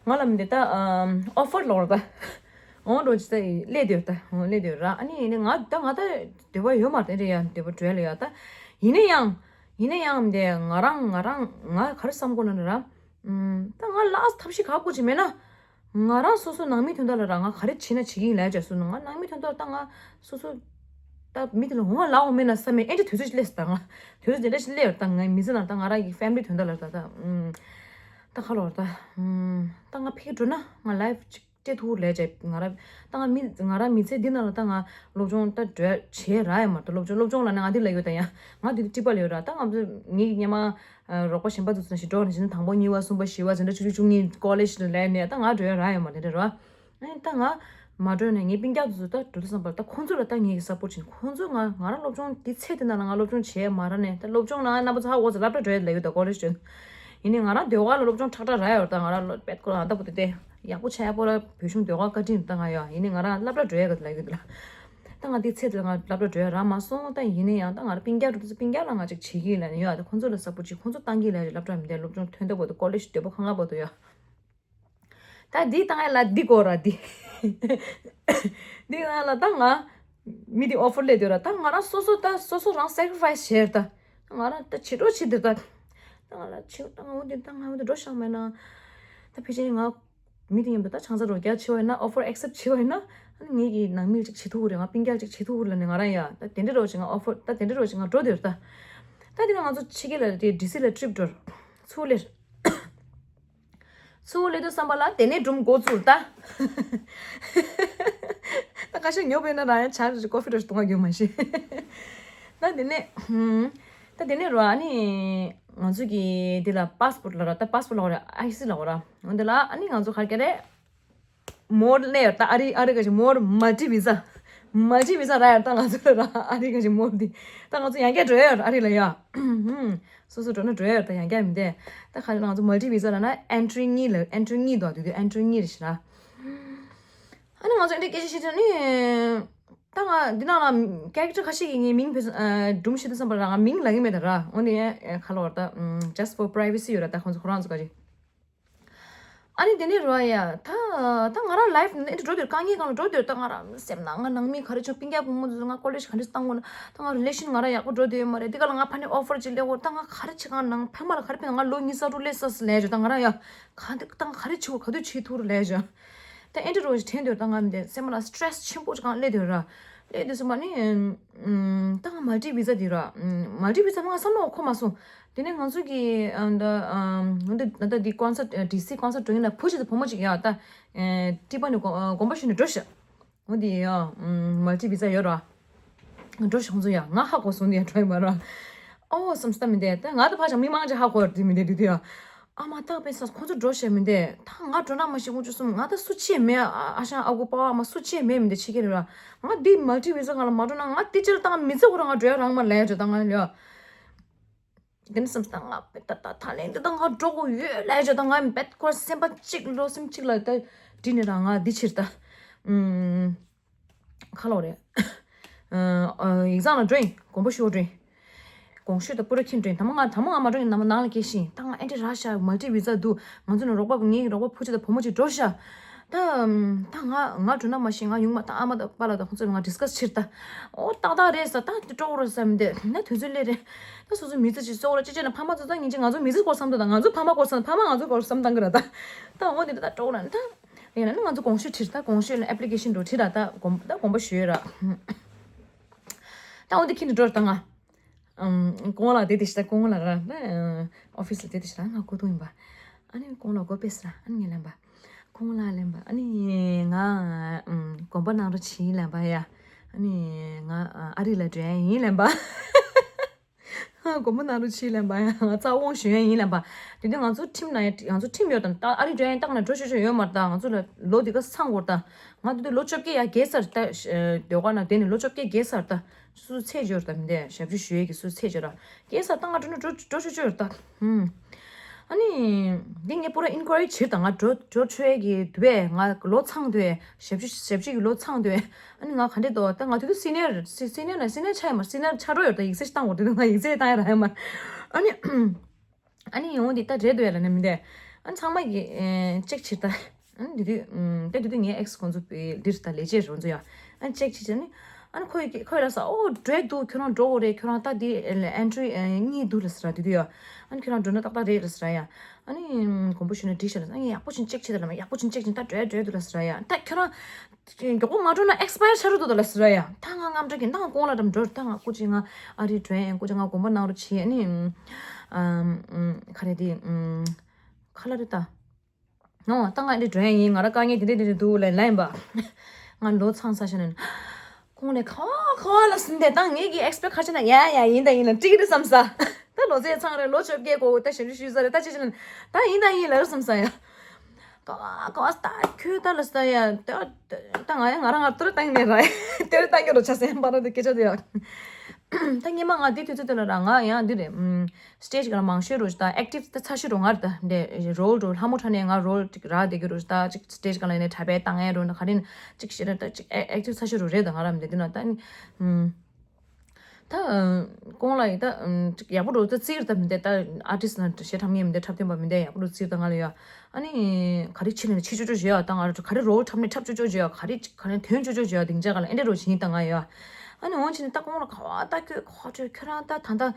ང་ལ་མི་འདི་ད་ཨོ་ཕར་ལོག་ད་འོང་འགྲོ་ཅིག་ད་སླེབས་འདོད་ད་འོང་སླེབས་འདོད་ར། ཨ་ནི་ནི་ང་ད་ང་ད་འདོད་པ་ཡོད་མ་རེད་དེ་འདྲ་ཡ་འདོད་པ་འགྲོ་ལ་ཡ་ད། ཡིན་ན་ཡང་ཡིན་ན་ཡང་མི་འདི་ང་རང་ང་རང་ང་ག་རེ་བསམ་གོ་ན་ར། ད་ང་ལ་ཐབས་ཤེས་ག་དགོས་ཅིག་མེད་ན། ང་རང་སོ་སོ་ནང་མི་དོན་དག་ལ་ར་ང་ག་རེ་བྱེད་ན་བྱེད་ཀྱི་ཡིན་ལབ་བྱས་སོང་ན། ང་ནང་མི་དོན་དག་ད་ང་སོ་སོ་ད་མི་དེ་ལ་འོང་བ་ལ་འོང་མེད་ན་བསམ་མེད་ཨེ་འདྲ་དུས་ཚོད་ཅིག་སླེབས་སོང་ད། ང་དུས་ཚོད་དེ་འདྲ་ཞིག་སླེབས་ཡོད་ད། ང་མི་ཚེ་ནང་ད་ང་རང་གི་ཕེ་མི་ལི་དོན་དག་ལ་ད་ད་ད་ག་ལོར་ད་ད་ང་ཕ་གི་འགྲོ་ན་ང་ལའིབ་ཅིག་སྤྲད་ཐུབ་ལབ་བྱས་ང་རང་ད་ང་མི་ང་རང་མི་ཚེ་འདི་ནང་ལ་ད་ང་སློབ་སྦྱོང་ད་འགྲོ་བྱས་རག་ཡོད་མ་རེད། སློབ་སྦྱོང་སློབ་སྦྱོང་ལ་ནི་ང་འདི་ལ་ཡོད་ད་ཡ། ང་འདི་ཀྲི་པ་ལ་ཡོད་ར། ད་ང་ཚོ་ངའི་སྔོན་མ་རོགས་པ་གཞན་པ་ཚོ་ཚོ་ཞིག་འགྲོ་ནས་བཞིན་དང་པོ་གཉིས་པ་གསུམ་པ་བཞི་པ་ཟེར་འདྲ་བཅུ་གཅིག་བཅུ་གཉིས་ཀོ་ལེཇ་ལ་སླེབས་ནས་ད་ང་འགྲོ་ཡ་རག་ཡོད་མ་རེད་ར། ཨ་ནི་ད་ང་མ་འགྲོ་ནས་ངའི་སྤུན་ཀྱག་ཚོ་ད་འགྲོ་དུས་ཙམ་པར་ད་ཁོང་ཚོ་ལ་ད་ངས་ཀྱི་སབ་པོར་བྱེད། ཁོང་ཚོ་ང་ང་རང་སློབ་སྦྱོང་འདི་ཚད་དེ་ན་ལ་ང་སློབ་སྦྱོང་བྱས་མ་རག་ནས། ད་སློབ་སྦྱོང་ནང་རྣམ་པ་ཚོ་ཧ་གོ་ཚོ་སློབ་གྲྭ་འགྲོ་ཡ་ལ་ཡོད་ད་ཀོ་ལེཇ་འགྲོ། ཡིན་ནའི་ང་རང་ཟློས་གར་ལ་སློབ་སྦྱོང་ཁྲག་ཁྲག་རག་ཡོད་ད། ང་རང་ལོ་པད་ཁོ་རང་ད་བུ་དེ་དེ་ཡག་པོ་ཆགས་ཡ་པོ་ར། བོད་གཞུང་ཟློས་གར་བཀའ་དྲིན་ད་ང་ཡོད། ཡིན་ནའི་ང་རང་སློབ་གྲྭ་འགྲོ་ཡ་ག་ལ་ཡོད་ད་ལ། ད་ང་དེའི་ཚེ་དེ་ལ་ང་སློབ་གྲྭ་འགྲོ་ཡ་རག་མ་སོང་། ད་ཡིན་ན་ཡང་ད་ང་རང་སྤུན་ཀྱག་འགྲོ་དུས་སྤུན་ཀྱག་ལ་ང་ཅིག་བྱེད་ཀྱི་ཡིན་ལབ་ནས་ཡོད། ད་ཁོང་ཚོ་ལ་ས་པོར་ཅིག་ཁོང་ཚོ་བཏང་གི་ལབ་རེད། སློབ་གྲྭ་མི་འདྲ་སློབ་སྦྱོང་ཐོན་ཐོན་པ་དང་ཀོ་ལེཇ་འདོད་པ་ཁ་ཁ་པ་དང་ཡོད། ད་འདི་བཏང་ཡ་ལ་འདི་དགོས་ར་འདི། འདི་བཏང་ཡ་ལ་ད་ང་མི་འདི་ཨོ་ཕར་སླེབས་འདུག་ར། ད་ང་རང་སོ་སོ་ད་སོ་སོ་རང་སེ་ཀ་རི་ཕའི་སི་བྱས་ར། ད་ང་རང་ད་བྱེད་འགྲོ་བྱེད་འདིར་ད། ད་ང་ལ་བྱེད་ད་ང་འོ་འདི་ད་ང་འོ་འདི་འགྲོ་ཤག་མེད་ན། ད་ཕལ་ཆེར་ང་མི་དེ་མཉམ་དུ་ད་ཆང་ས་རོགས་རྒྱག་བྱེད་བ་ཡིན་ན་ཨོ་ཕར་ཨེག་སེབ་བྱེད་བ་ཡིན་ན། ཨ་ནི་ངེད་ཀྱི་ནང་མི་ཅིག་བྱེད་ཐུབ་ཀྱི་རེད། ང་སྤུན་ཀྱག་ཅིག་བྱེད་ཐུབ་ཀྱི་རེད་ལབ་ནས་ང་རང་ཡ་ད་དེ་འདྲ་རོགས་ཅིག་ང་ཨོ་ཕར་ད་དེ་འདྲ་རོགས་ཅིག་ང་འགྲོ་འདིར་ད། ད་དེ་ན་ང་ཚོ་ཕྱི་རྒྱལ་ལ་དེ་ཌི་སི་ལ་ཊི་རིབ་འགྲོ་ཚུར་སླེབས། ཚུར་སླེབས་དུས་བསམ་པ་ལ་དེ་ནས་སྒྲུང་འགོ་བཙུགས་ད། ད་ཁ་ཤས་ཉོབ་ཡོད་ན་རང་ཡང་ཆ་རེ་ཀོ་ཧྥི་འདྲ་ཞིག་འཐུང་ག་རྒྱུ་མ་ཤེས། ད་དེ་ནས་ཧུམ། ད་དེ་ནས་རོ་ཨ་ནི་ང་ཚོ་གི་འདི་ལ་པཱ་སི་པོར་ཊི་ལ་ར་ད་པཱ་སི་པོར་ཊི་ལ་ར་ཨའི་སི་ལ་ར་འོ་འདི་ལ་ཨ་ནི་ང་ཚོ་ག་རེ་རེད། མོར་ལས་ད་ཨ་རི་ཨ་རི་ག་ཞིག་མོར་མལ་ཊི་བི་ཟ། མལ་ཊི་བི་ཟ་ར་ཡར་ད་ང་ཚོ་ལ་ར་ཨ་རི་ག་ཞིག་མོར་འདི། ད་ང་ཚོ་ཡང་བསྐྱར་འགྲོ་ཡ་ཡོད་ཨ་རི་ལ་ཡ། སོ་སོ་འགྲོ་ན་འགྲོ་ཡ་ཡོད་ད་ཡང་བསྐྱར་མི་འདས། ད་ག་རེ་ང་ཚོ་མལ་ཊི་བི་ཟ་ལ་ན་ཨེན་ཊི་རི་གཉིས་ལ་ཨེན་ཊི་རི་གཉིས་འདུག་དུས་དུས་ཨེན་ཊི་རི་གཉིས་རེད་ཤི་ར། ཨ་ནི་ང་ཚོ་ཨེ་འདྲའི་སྐད་ཆ་བཤད་ད་ནི། ད་ང་འདི་ནང་ལ་ཀེ་རེག་ཊར་ཁ་ཤས་ཀྱི་ངའི་མིང་བེད་སྒྲུང་བཤད་དུས་བསམ་པ་ར་ང་མིང་ལབ་ཀྱི་མེད་ད་ར། འོ་ནི་ཁ་ལོ་བར་ད་just for privacy ཡོད་ར་ད་ཁོང་ཚོ་ཁོ་རང་ཚོ་ག་རེ། ཨ་ནི་དེ་ནས་རོ་ཡ། ད་ད་ང་རང་ལའིབ་ནས་འགྲོ་དུས་དཀའ་ངལ་གང་ལ་འགྲོ་དུས་ད་ང་རང་སེམས་ནང་ང་ནང་མི་ག་རེ་བྱུང་སྤུན་ཀྱག་བུ་མོ་ཚོ་ང་ཀོ་ལེཇ་ག་འདྲས་བཏང་དགོས་ན་ད་ང་རི་ལེ་ཤན་ང་རང་ཡག་པོ་འགྲོ་དུས་ཡོད་མ་རེད། འདི་ག་ལ་ང་ཕ་ནས་ཨོ་ཕར་ཅིག་སླེབས་དགོས་ད་ང་ག་རེ་བྱེད་གང་ནང་ཕ་མ་ལ་ག་རེ་ཕན་ང་ལོ་གཉིས་ས་དྲུག་སླེབས་ས་སླེབས་བྱོས་ད་ང་རང་ཡ་ག་འདི་ད་ང་ག་རེ་བྱེད་དགོས་ག་དུས་བྱེད་ཐུབ་རུ་སླེབས་བྱོས། ད་ཨེ་འདྲ་རོ་ཞིག་དྲན་དུས་ད་ང་མི་འདི་སེམས་ལ་སི་ཊེ་རེ་སི་ཆེན་པོ་ཅིག་གང་སླེབས་དུས་ར། སླེབས་དུས་སོང་པ་ནི། ད་ང་མལ་ཊི་བི་ཟ་འདི་ར། མལ་ཊི་བི་ཟ་ང་བསམ་བློ་འཁོར་མ་སོང་། དེ་ནས་ང་ཚོ་གི་ཨ་ད་ཨ་འདི་ད་ལྟ་འདི་ཀོན་སར་ཊི་ཌི་སི་ཀོན་སར་ཊི་འགྲོ་ཡིན་ན་བུ་ཞིག་དང་བུ་མོ་ཅིག་ཡ་ད་ཊི་པ་ནི་དགོན་པ་ཞིག་ནས་འགྲོ་ཤག་འོ་འདི་ཡ་མལ་ཊི་བི་ཟ་ཡོད་ར། འགྲོ་ཤག་ཁོང་ཚོ་ཡ་ང་ཧ་གོ་སོང་འདི་ཡ་འགྲོ་ཡིན་པ་ར། ཨོ་བསམ་སྟ་མི་འདས་ད་ང་ད་ཕ་ཞང་མི་མང་ཅིག་ཧ་གོ་ར་དེ་མི་འདས་དུས་དུས་ཡ། ཨ་མ་ཏག་པས་ས་ཁོང་ཚོ་འགྲོ་ཤག་མི་འདས་ད་ང་འགྲོ་ན་མ་ཤེས་ཁོང་ཚོ་གསུམ་ང་ད་སུ་ཆེ་མེད་ཨ་ཨ་ཞང་ཨ་ཁུ་པ་ཨ་མ་སུ་ཆེ་མེད་མི་འདས་ཆེ་གེ་རེད་ར། ང་འདི་མལ་ཊི་བི་ཟ་ང་ལ་མ་འགྲོ་ན་ང་འདི་ཅིར་བཏང་མི་ཚེ་ཁོ་རང་ང་འགྲོ་ཡ་རང་མ་ལས་འགྲོ་ད་ང་ལ་ཡ། དེ་ནས་སེམས་ད་ང་ད་ད་ད་ལན་འདི་ད་ང་འགྲོ་དགོས་ཡོད་ལས་བྱ་ད་ང་བེད་ཁོ་སེམས་པ་གཅིག་བློ་སེམས་གཅིག་ལ་ད་བྲིས་ནས་ར་ང་འདི་ཕྱིར་ད་ཨུམ་ཁ་ལོ་རེད། ཨ་ཡིག་ཚང་ལ་འགྲོ་ཡིན་དགོན་པ་ཞུ་བ་འགྲོ་ཡིན། དགོང་ཞུ་ད་པུ་ར་ཁྱིམ་འགྲོ་ཡིན་ད་མ་ང་ད་མ་ང་མ་འགྲོ་ཡིན་ནམ་ནང་ལ་སྐྱེས་ཤིང་ད་ང་ཨེ་འདྲ་ར་ཤ་མལ་ཊི་བི་ཟ་འདུག་ང་ཚོ་ནས་རོགས་པ་ངའི་རོགས་པ་བུ་ཆེ་ད་བུ་མོ་ཅིག་འགྲོ་ཤ། ད་ད་ང་ང་འགྲོ་ན་མ་ཤེས་ང་ཡུང་མ་ད་ཨ་མ་ད་པ་ལ་ད་ཁོང་ཚོ་ང་ཌི་སི་ཀ་སི་བྱེད་ད། ཨོ་ཏག་ཏག་རེད་ས་ད་དེ་སྤྲོ་བོ་རེད་ས་མི་འདུག་ན་དུས་ཚོད་སླེབས་རེད། ད་སོ་སོ་མི་ཚེ་ཅིག་གཙོ་བོ་ར་ཅི་བྱས་ན་ཕ་མ་ཚོ་ད་ངེད་ཅག་ང་ཚོ་མི་ཚེ་སྐོར་བསམ་ད་ང་ཚོ་ཕ་མ་སྐོར་བསམ་ཕ་མ་ང་ཚོ་སྐོར་བསམ་བཏང་གི་ར་ད། ད་འོ་འདི་ད་སྤྲོ་བོ་ར་ད། ཡིན་ན་ནི་ང་ཚོ་དགོངས་ཞུ་བྲིས་ད་དགོངས་ཞུ་ཨེ་པི་ལི་ཀེ་ཤན་འགྲོ་བྲིས་ར་ད་དགོངས་ད་དགོངས་པ་ཞུ་ཡོད་ར། ད་འོ་འདི་ཁྱེད་འགྲོ་ར་ད་ང་། ཨམ། ཀོང་ལགས་དེ་དེ་ཤི་ད་ཀོང་ལགས་ར་ཨ་ཨོ་ཕི་སི་ལ་དེ་དེ་ཤི་ད་ང་སྐུ་ཐུག་ཡིན་པ། ཨ་ནི་ཀོང་ལགས་སྒོ་ཕྱེས་ར་ཨ་ནི་ངས་ལན་པ། ཀོང་ལགས་ལན་པ་ཨ་ནི་ང་ཨམ་དགོན་པ་ནང་རུ་ཕྱིན་ལན་པ་ཡ། ཨ་ནི་ང་ཨ་རི་ལ་འགྲོ་ཡ་ཡིན་ལན་པ། དགོན་པ་ནང་རུ་ཕྱིན་ལན་པ་ཡ་ང་རྩ་དབང་ཞུ་ཡ་ཡིན་ལན་པ། དེ་དུས་ང་ཚོ་ཁྲིམས་ན་ཡ་ང་ཚོ་ཁྲིམས་ཡོད་དམ་ད་ཨ་རི་འགྲོ་ཡ་ཡིན་སྟག་ན་འགྲོ་ཤོག་ཤོག་ཡོད་མ་རེད་ད་ང་ཚོ་ལ་ལོ་དེ་ག་ཚང་དགོས་རེད་ད། ང་དེ་དུས་ལོ་བཅོ་བརྒྱད་ཡ་རྒས་ཚར་ད་ཨ་ཟློས་གར་ནང་བསྡད་ནས་ལོ་བཅོ་བརྒྱད་རྒས་ཚར་ད། སུ་ཚེ་འབྱོར་དམ་དེ་ཞབས་ཕྱི་ཞུ་ཡས་ཀྱི་སུ་ཚེ་འབྱོར་ར། རྒས་ཚར་ད་ང་འགྲོ་ན་འགྲོ་འགྲོ་ཆོག་ཆོག་རེད་ད། ཧུམ། ཨ་ནི། འདི་ངས་པུ་ར་ཨིན་ཀོ་རི་བྱེད་ད་ང་འགྲོ་འགྲོ་ཆོག་ཡས་ཀྱི་དུས་བས་ང་ལོ་ཚང་དུས་ཞབས་ཕྱི་ཞབས་ཕྱི་གི་ལོ་ཚང་དུས་ཨ་ནི་ང་ག་འདྲས་འདུག་ད་ང་དུས་དུས་སི་ནི་ཡར་སི་སི་ནི་ཡར་ན་སི་ནི་ཡར་ཆགས་ཡོད་མ་སི་ནི་ཡར་ཆགས་འགྲོ་ཡོད་ད་ཡིག་ཚད་བཏང་དགོས་དུས་ང་ཡིག་ཚད་བཏང་ཡ་རག་ཡོད་མ། ཨ་ནི། ཨ་ནི་ཡོང་འདི་ད་རེད་འདུག་ཡ་ལ་ནི་མི་འདས། ཨ་ནི་ཚང་མ་གི་ཨེ་ཅེག་བྱེད་ད། ཨ་ནི་འདི་དུས་ཨམ་ད་འདི་དུས་ངའི་ཨེག་སི་ཁོང་ཚོ་པའི་འདིར་ད་ལས་བྱེད་རོང་ཚོ་ཡ། ཨ་ནི་ཅེག་བྱེད་བྱེད་ནི། ཨ་ནི་ཁོས་ཁོས་ལ་ས་ཨོ་འགྲོས་འདུག་ཁྱོད་རང་འགྲོ་དགོས་རེད་ཁྱོད་རང་ད་འདི་ཨེ་ལ་ཨེན་ཊི་རི་ཨེ་གཉིས་འདུག་ལ་ཟེར་ར་འདི་དུས་ཡ། ཨ་ནི་ཁྱོད་རང་འགྲོ་ན་ཏག་ཏག་རེད་ལ་ཟེར་ར་ཡ། ཨ་ནི་དགོངས་པ་ཞུས་ན་འགྲིག་ཤག་ལ་ཨ་ནི་ཡག་པོ་ཞིག་ཅེག་བྱེད་ད་ལ་མ་ཡག་པོ་ཞིག་ཅེག་བྱེད་ད་འགྲོས་འགྲོས་འདུག་ལ་ཟེར་ར་ཡ་ད་ཁྱོད་རང་། མགྱོགས་པོ་མ་འགྲོ་ན་ཨེག་སི་པ་ཡར་ཆགས་འགྲོ་འདུག་ལ་ཟེར་ཡ། ད་ང་རྔམ་སྐྲག་གི་ད་ང་ཀོང་ལ་འགྲམ་འགྲོ་ད་ང་སྐུ་མཁྱེན་ང་ཨ་རི་འགྲོ་ཡིན་སྐུ་མཁྱེན་ང་དགོན་པ་ནང་རུ་ཕྱིན་ཨ་ནི། ཨམ་ཨམ་ག་རེ་དེ་ཨམ་ཁ་ལ་རེ་ད། ནོ་ད་ང་ཨ་རི་འགྲོ་ཡ་ཡིན་ང་ར་དཀའ་ངལ་དེ་འདྲ་དེ་འདྲ་འདུག་ལ་ལ་ཡིན་པ། ང་ལོ་ཚང་ས་ཤ་ནས། ཁོང་ལས་ཁ་བ་ཁ་བ་ལ་ཟིན་ཏེ་ད་ངེད་ཀྱི་ཨེག་སི་པེག་ཁ་ཆེ་ན་ཡ་ཡ་ཡིན་ད་ཡིན་ལ་འགྲིག་གི་རེད་བསམ་ས། ད་ལོ་ཚད་ཚང་རེད་ལོ་བཅོ་བརྒྱད་གོ་ད་ཞབས་ཞུ་ཞུས་ས་རེད་ད་ཅི་ཅི་ན་ད་ཡིན་ད་ཡིན་ལ་རེད་བསམ་ས་ཡ། ཁ་བ་ཁ་བ་ད་ཁྱོད་ད་ལ་ས་ཡ་ད་ད་ང་ཡ་ང་རང་ང་ཏུ་རེ་བཏང་ནས་ར་ཡ་ཏུ་རེ་བཏང་གི་རོ་ཆ་སེམས་པ་ར་ད་སྐད་ཆ་དེ་ཡ། ད་སྔོན་མ་ང་འདི་དུས་ཚོད་དེ་ལ་ར་ང་ཡང་འདི་རེད། ཨམ། སི་ཊེ་ཇི་སྒང་ལ་མང་ཤོས་རུ་ད་ཨེག་ཊིབ་ད་ཚ་ཤོས་རུ་ང་རེད། ད་འདི་རོལ་རུ་ལྷ་མོ་ཁྲ་ནས་ང་རོལ་ཅིག་རག་བསྡད་ཀྱི་རུ་ད་ཅིག་སི་ཊེ་ཇི་སྒང་ལ་ཡིན་ནའི་འཁྲབ་པའི་བཏང་ཡས་རུ་ན་ག་རེ་ན་ཅིག་ཤེས་ར་ད་ཅིག་ཨེག་ཨེག་ཊིབ་ཚ་ཤོས་རུ་རེད། ད་ང་ར་མི་འདི་འདི་ན་ད་ནི། ཨམ། ད་ཁོང་ལ་ཡི་ད་ཅིག་ཡག་པོ་འགྲོ་ད་རྩིས་ད་མི་འདི་ད་ཨར་ཊིསི་ན་ཞེ་ཁྲམ་ངེས་མི་འདི་འཁྲབ་སྟོན་པ་མི་འདི་ཡག་པོ་འགྲོ་རྩིས་ད་ང་ལ་ཡོད། ཨ་ནི་ག་རེ་ཕྱི་ནས་ཕྱི་ཅོ་ཅོ་བྱེད་ཡ་ད་ང་ར་ག་རེ་རོལ་འཁྲབ་ནས་འཁྲབ་ཅོ་ཅོ་བྱེད་ཡ་ག་རེ་ག་རེ་དོན་ཅོ་ཅོ་བྱེད་ཡ་དེང་ཅག་ག་ལ་ཨེ་འདྲ་རོ་བྱེད་ད་ང་ཡོད། ཨ་ནི་འོང་ཕྱི་ནས་ད་ཁོང་ལ་ག་བ་ད་ཁྱོད་ག་བ་ཁྱོད་ཁྱོད་རང་ད་ད་ད་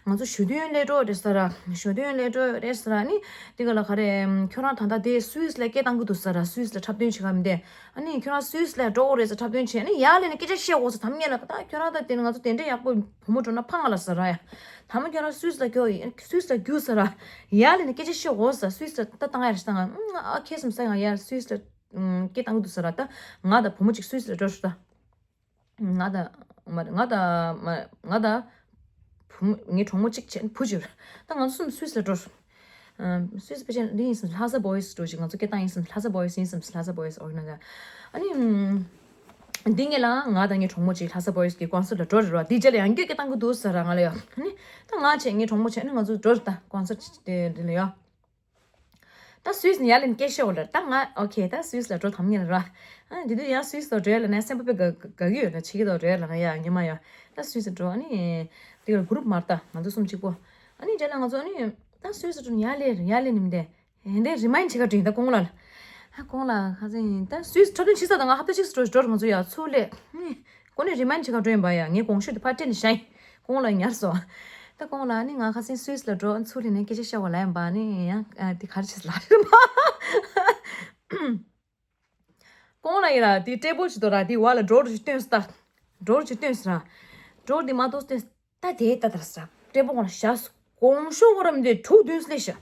ང་ཚོ་ཞོ་སྟོན་སླེབས་འགྲོ་རེད་ཟེར་ར། ཞོ་སྟོན་སླེབས་འགྲོ་རེད་ཟེར་ར། ཨ་ནི་དེ་ག་ལ་ག་རེ་ཁྱོད་རང་ད་ད་དེ་སུད་སི་ལ་སྐད་བཏང་གི་འདུག་ཟེར་ར། སུད་སི་ལ་འཁྲབ་སྟོན་བྱེད་ག་མི་འདི། ཨ་ནི་ཁྱོད་རང་སུད་སི་ལ་འགྲོ་དགོས་རེད་ཟེར་འཁྲབ་སྟོན་བྱས། ཨ་ནི་ཡར་ལ་ནི་སྐད་ཆ་བཤད་དགོས་ཟེར། དམ་ཉེ་ལ་ད་ཁྱོད་རང་ད་དེ་ནི་ང་ཚོ་དེ་འདྲའི་ཡག་པོ་བུ་མོ་འགྲོ་ན་ཕངས་ང་ལ་ཟེར་ར་ཡ། ད་མ་ཁྱོད་རང་སུད་སི་ལ་སྐྱོ་ཡིན་སུད་སི་ལ་རྒྱུགས་ཟེར་ར། ཡར་ལ་ནི་སྐད་ཆ་བཤད་དགོས་ཟེར། སུད་སི་ལ་ད་བཏང་ཡ་རེད་ཟེར། ད་ང་ཨ་ཁེ་སམ་ས་ཡང་ཡར་སུད་སི་ལ་སྐད་བཏང་གི་འདུག་ཟེར་ར། ད་ང་དང་བུ་མོ་གཅིག་སུད་སི་ལ་འགྲོ་ཤོག་ད། ང་དང་མ་རེད། ང་དང་མ་རེད། ང་དང་བུ་མོ་ངའི་གྲོགས་མོ་གཅིག་བྱས་བུ་གཅིག་རེད། ད་ང་ཚོ་གསུམ་སུད་སི་ལ་འགྲོ། ཨམ། སུད་སི་པེ་ཅན་འདི་ཡིན་སམ་ལྷ་ས་བོ་ཡི་སི་འགྲོ་ཞིག་ང་ཚོ་སྐད་བཏང་ཡིན་སམ་ལྷ་ས་བོ་ཡི་སི་ཡིན་སམ་ལྷ་ས་བོ་ཡི་སི་ཨོར་ག་ནའི་ཛེ་ཨ་ནི། ཨམ། འདི་ངེད་ལ་ང་དང་ངའི་གྲོགས་མོ་གཅིག་ལྷ་ས་བོ་ཡི་སི་གི་ཀོན་སར་ཊི་ལ་འགྲོ་རེད་རོ། འདི་རྗེས་ལ་ཡང་སྐྱོད་སྐད་བཏང་གི་འདུག་ཟེར་ར་ང་ལ་ཡོད། ཨ་ནི། ད་ང་བྱས་ངའི་གྲོགས་མོ་བྱས་ཨ་ནི་ང་ཚོ་འགྲོ་རེད། ད་ཀོན་སར་ཊི་དེ་འདི་ལ་ཡོད། ད་སུད་སི་ནས་ཡར་ལེན་སྐད་ཤོད་ལ་ད་ང་ཨོ་ཁེ་ད་སུད་སི་ལ་འགྲོ་དམ་ཉེ་ལ་ར། ཨ་དེ་དུས་ཡང་སུད་སི་ལ་འགྲོ་ཡ་ལ་ན་སེམས་པ་དཔེ་དགའ་དགའ་གི་ཡོད་ན་ཆེ་གི་དོ་འགྲོ་ཡ་ལ་ན་ཡ་ཉི་མ་ཡ་ད་སུད་སི་འགྲོ། ཨ་ནི་དེ་ག་གུ་རུབ་མར་ད་ང་ཚོ་གསུམ་གཅིག་པོ། ཨ་ནི་རྗེས་ལ་ང་ཚོ་ཨ་ནི་ད་སུད་སི་འགྲོ་ཡ་ལེ་ཡ་ལེ་ནི་མི་འདེ་ཡ་འདེ་རི་མ་ཡིན་ཆེ་ག་དྲིན་ད་ཀོང་ལ་ལ་ཨ་ཀོང་ལ་ཁ་སེང་ད་སུད་སི་འགྲོ་དུས་ཕྱི་ས་ད་ང་ཧབ་ཏ་གཅིག་སུ་འགྲོ་འགྲོ་ང་ཚོ་ཡ་ཚུར་ལེ། ཁོ་ནི་རི་མན་ཆེ་ག་འགྲོ་ཡིན་པ་ཡ། ངའི་གོང་ཞུས་དེ་ཕར་སྤྲད་ནས་བཞག་ཡིན། ཁོང་ལ་ཉར་སོང་། ད་ཁོང་ལ་ནི་ང་ཁ་སང་སུད་སི་ལ་འགྲོ་ཚུར་ལེན་ནས་སྐད་ཆ་བཤད་པ་ལ་ཡིན་པ་ནི་ཡང་དེ་ག་རེ་བྱས་ལ་རེད་མ། ཁོང་ལ་ཡིན་ལ་དེ་ཊེ་བལ་ཞིག་འདུག་ར། དེ་བ་ལ་ཌོར་ཞིག་སྟོན་སོང་ད། ཌོར་ཞིག་སྟོན་སོང་ར། ཌོར་དེ་མ་གཏོགས་སྟོན་ད་དེ་ད་ད་ར་སོང་ར། ཊེ་བལ་ཁོང་ལ་བཞག་སོང་། གོང་ཞུ་ཁོ་ར་མི་འདུག་དྲུག་བདུན་སླེབས་ཤག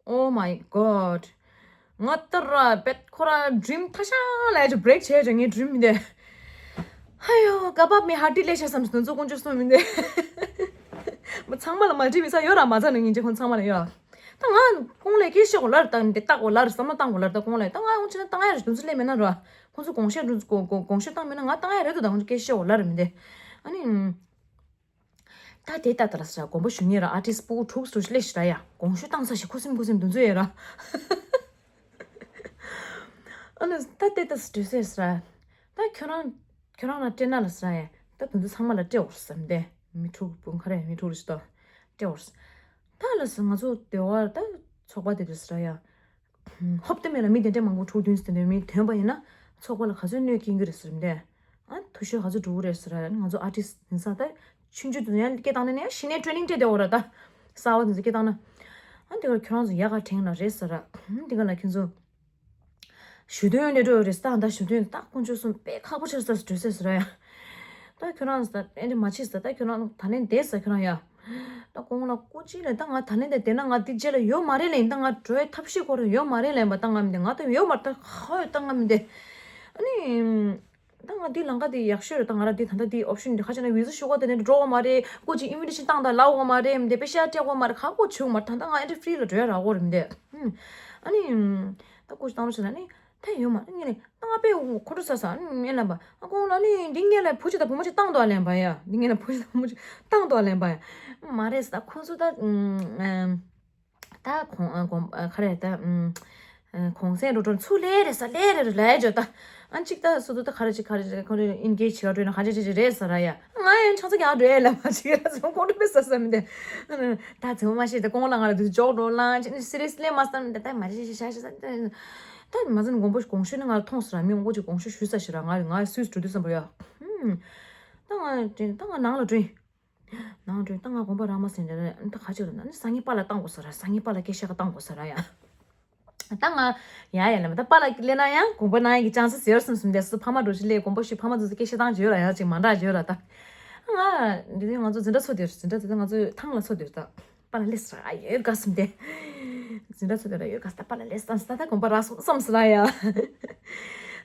Oh my god. ང་ལྟར་ར་བེད་ཁོ་ར་ཌི་རིམ་ཐ་ཤ་ལ་ཡ་ཅིག་བྷི་རེག་བྱས་ཅིག་ངའི་ཌི་རིམ་མི་འདི། ཧ་ཡོ་ག་པ་མི་ཧ་ཏི་ལས་ཤ་བསམ་སོང་ཚོ་ཀུན་སྤྱོད་སོང་མི་འདི། མ་ཚང་མ་ལ་མ་བྲིས་མི་ས་ཡོད་ར་མ་ཚ་ནི་ངེད་ཅག་ཁོང་ཚང་མ་ལ་ཡོད། ད་ང་ཁོང་ལ་སྐད་ཤེས་གོ་ལར་ད་འདི་བཏགས་གོ་ལར་བསམ་བློ་བཏང་གོ་ལར་ད་ཁོང་ལ་ད་ང་ཁོང་ཆ་ན་བཏང་ཡ་རེད་དུང་ཚོ་ལས་མེད་ན་ར། ཁོང་ཚོ་དགོངས་བཞེས་དགོངས་དགོངས་བཞེས་བཏང་མེད་ན་ང་བཏང་ཡ་རེད་དུ་ད་ཁོང་ཚོ་སྐད་ཤེས་གོ་ལར་མི་འདི། ཨ་ནི། ད་དེ་ལྟ་ལྟ་ལ་ཟེར་དགོངས་པ་ཞུ་ཉེ་ར་ཨར་ཊིསི་སྤུ་གུ་དྲུག་དྲུག་སླེབས་ཤི་ར་ཡ་དགོངས་ཞུ་བཏང་ས་ཞིག་ཁུ་སིམ་ཁུ་སིམ་དུ་འཛུལ་ཡ་ར། ཨ་ནི་ད་དེ་ལྟ་སི་དྲི་སེ་ཟེར་ར། ད་ཁྱོད་རང་ཁྱོད་རང་ལ་སྤྲད་ན་ལ་ཟེར་ཡ་ད་དུ་འཛུལ་ཚང་མ་ལ་སྤྲད་འོར་བསམ་དེ་མི་དྲུག་སྤུན་ཁ་རེ་མི་དྲུག་རེ་ཞིག་ཏོ་སྤྲད་འོར། ད་ལ་ཟེར་ང་ཚོ་དེ་བར་ད་ཚོགས་པ་དེ་དུ་ཟེར་ཡ། ཧོབ་ཏེ་མེད་ལ་མི་དེ་འདྲ་མང་པོ་དྲུག་བདུན་ཙམ་དེ་འདྲ་མི་ཐོན་པ་ཡིན་ན་ཚོགས་པ་ལ་ག་ཚོད་གནོད་སྐྱེལ་གྱི་རེད་ཟེར་མི་འདྲ། ཨ་ཐུ་ཤོས་ག་ཚོད་འགྲོ་གི་རེད་ཟེར་ཡ་ང་ཚོ་ཨར་ཊིསི་ཡིན་ས་ད་ཆུང་ཆུང་དུ་ཡང་སྐད་བཏང་ནས་ནས་ཤི་ནས་ཊེ་རེ་ནིང་སྤྲད་དེ་འོ་ར་ད་གསར་བ་དེ་ཚོ་སྐད་བཏང་ན། ཨ་དེ་ག་ཁྱོད་རང་ཚོ་ཡག་ག་དྲན་ལ་རེད་ཟེར་ར། དེ་ག་ལ་ཁྱོད་ཚོ་ཞུ་དོན་ལས་འགྲོ་རེད་ད་ད་ཞུ་དོན་ད་དཀོན་མཆོག་གསུམ་དཔེ་ཁག་པོ་ཆགས་ས་སུ་འགྲོ་ཟེར་ཟེར་ར་ཡ། ད་ཁྱོད་རང་ཚོ་ད་ཨེ་འདྲ་མ་བྱེད་ཟེར་ད་ཁྱོད་རང་ད་ལན་བསྡད་ཟེར་ཁྱོད་རང་ཡ། ད་ཁོང་ལ་སྐུ་མཁྱེན་ལ་ད་ང་ད་ལན་དེ་དེ་ན་ང་འདི་རྗེས་ལ་ཡོད་མ་རེད་ལན་ད་ང་འགྲོ་ཡ་ཐབས་ཤེས་སྐོར་ཡོད་མ་རེད་ལན་པ་ད་ང་མི་འདི་ང་ད་ཡོད་མ་རེད་ད་ཧ་ཡོད་ད་ང་མི་འདི། ཨ་ནི། ད་ང་འདི་ལམ་ཁ་འདི་ཡག་ཤོས་རེད་ད་ང་ར་འདི་ད་ལྟ་འདི་ཨོབ་ཤན་འདི་ཁ་ཆེ་ན་བི་ཟ་ཞུ་ག་དེ་ནས་འགྲོ་ག་མ་རེད་སྐུ་མཁྱེན་ཨིན་ཝི་ཊེ་ཤན་བཏང་ད་ལབ་ག་མ་རེད་མི་འདི་པེ་ཤ་སྤྲད་ག་མ་རེད་ཁག་པོ་བྱུང་མ་ད་ད་ང་ཨེ་འདྲ་ཧྥི་རི་ལ་འགྲོ་ཡ་རག་གོ་རེད་མི་འདི། ཨ་ནི། ད་སྐུ་མཁྱེན་བཏང་རོགས་བྱས་ན་ནི། ད་ཡོད་མ་ངས་ནི་ད་ང་དཔེ་ཁོ་འགྲོ་ས་ས་ཨེ་ལབ་པ་ཨ་ཁོང་ལ་ནི་འདི་ངས་ལ་བུ་ཅིག་དང་བུ་མོ་ཅིག་བཏང་དོ་ཨ་ལན་པ་ཡ་འདི་ངས་ལ་བུ་ཅིག་དང་བུ་མོ་ཅིག་བཏང་དོ་ཨ་ལན་པ་ཡ་མ་རེད་ས་ད་ཁོ་ཚོ་ད་ད་ཁོང་ཨ་གོང་ཨ་ག་རེ་ད་ཨམ་ཨ་གོང་སེང་འགྲོ་འགྲོ་ཚུར་ལས་རེད་ས་ལས་རེད་རེད་ལས་བརྗོད་ད་ཨ་གཅིག་ད་སོ་ད་ད་ག་རེ་ཅིག་ག་རེ་ཅིག་ཁོ་རེ་ཨིན་གེ་ཇི་ག་འགྲོ་ན་ག་ཅིག་ཅིག་ཅིག་རེད་ས་ར་ཡ་ང་ཡང་ཆང་ས་རྒྱག་འགྲོ་ཡ་ལ་མ་ཅིག་ར་ཚོ་ཁོང་འགྲོ་པའི་ས་ས་མི་འདི་ད་ཚོ་མ་ཤེས་ད་ཁོང་ལ་ང་ལ་དུ་ཇོག་འགྲོ་ལང་ཅིག་ནི་སི་རི་ཡས་ལི་མ་བསམ་ད་ད་མ་ཤེས་ཤེས་ཤ་ཤེས་ས་ད་མ་ཟིན་དགོངས་པ་དགོངས་ཞུ་ནི་ང་ལ་མཐོང་སོང་ར་མི་མང་པོ་ཅིག་དགོངས་ཞུ་ཞུས་ས་ཞིག་ར་ང་ང་སུས་འགྲོ་དུས་བསམ་པ་ཡ་ད་ང་ད་ང་ནང་ལ་འགྲོ་ཡིན། ནང་དྲན་ད་ང་དགོངས་པ་རག་མ་ཟིན་རེད་ད་ག་ཅིག་རེད་ན་ནི་སང་ཉིན་པཱ་ལགས་བཏང་དགོས་ས་ར་སང་ཉིན་པཱ་ལགས་སྐད་ཆ་བཏང་དགོས་ས་ར་ཡ། ད་ང་ཡ་ཡ་ལ་མ་ད་པཱ་ལགས་སླེབས་ན་ཡང་དགོངས་པ་གནང་ཡ་གི་ཅང་ས་ཟེར་སོང་སོང་དེ་སུ་ཕ་མ་འགྲོ་ཞིག་སླེབས་དགོངས་པ་ཞུ་ཕ་མ་ཚོ་སྐད་ཆ་བཏང་བརྗོད་ར་ཡ་ཅིག་མ་འདྲ་བརྗོད་ར་ད། ང་འདི་ང་ཚོ་འཛིན་གྲྭ་ཚོ་དེར་འཛིན་གྲྭ་དེ་ང་ཚོ་ཐང་ལ་ཚོ་དེར་ད་པཱ་ལགས་སླེབས་ས་ར་ཡོད་ག་སོང་དེ། འཛིན་གྲྭ་ཚོ་དེར་ཡོད་ག་ས་ད་པཱ་ལགས་སླེབས་སོང་ས་ད་དགོངས་པ་རག་སོང་བསམ་ས་ར་ཡ།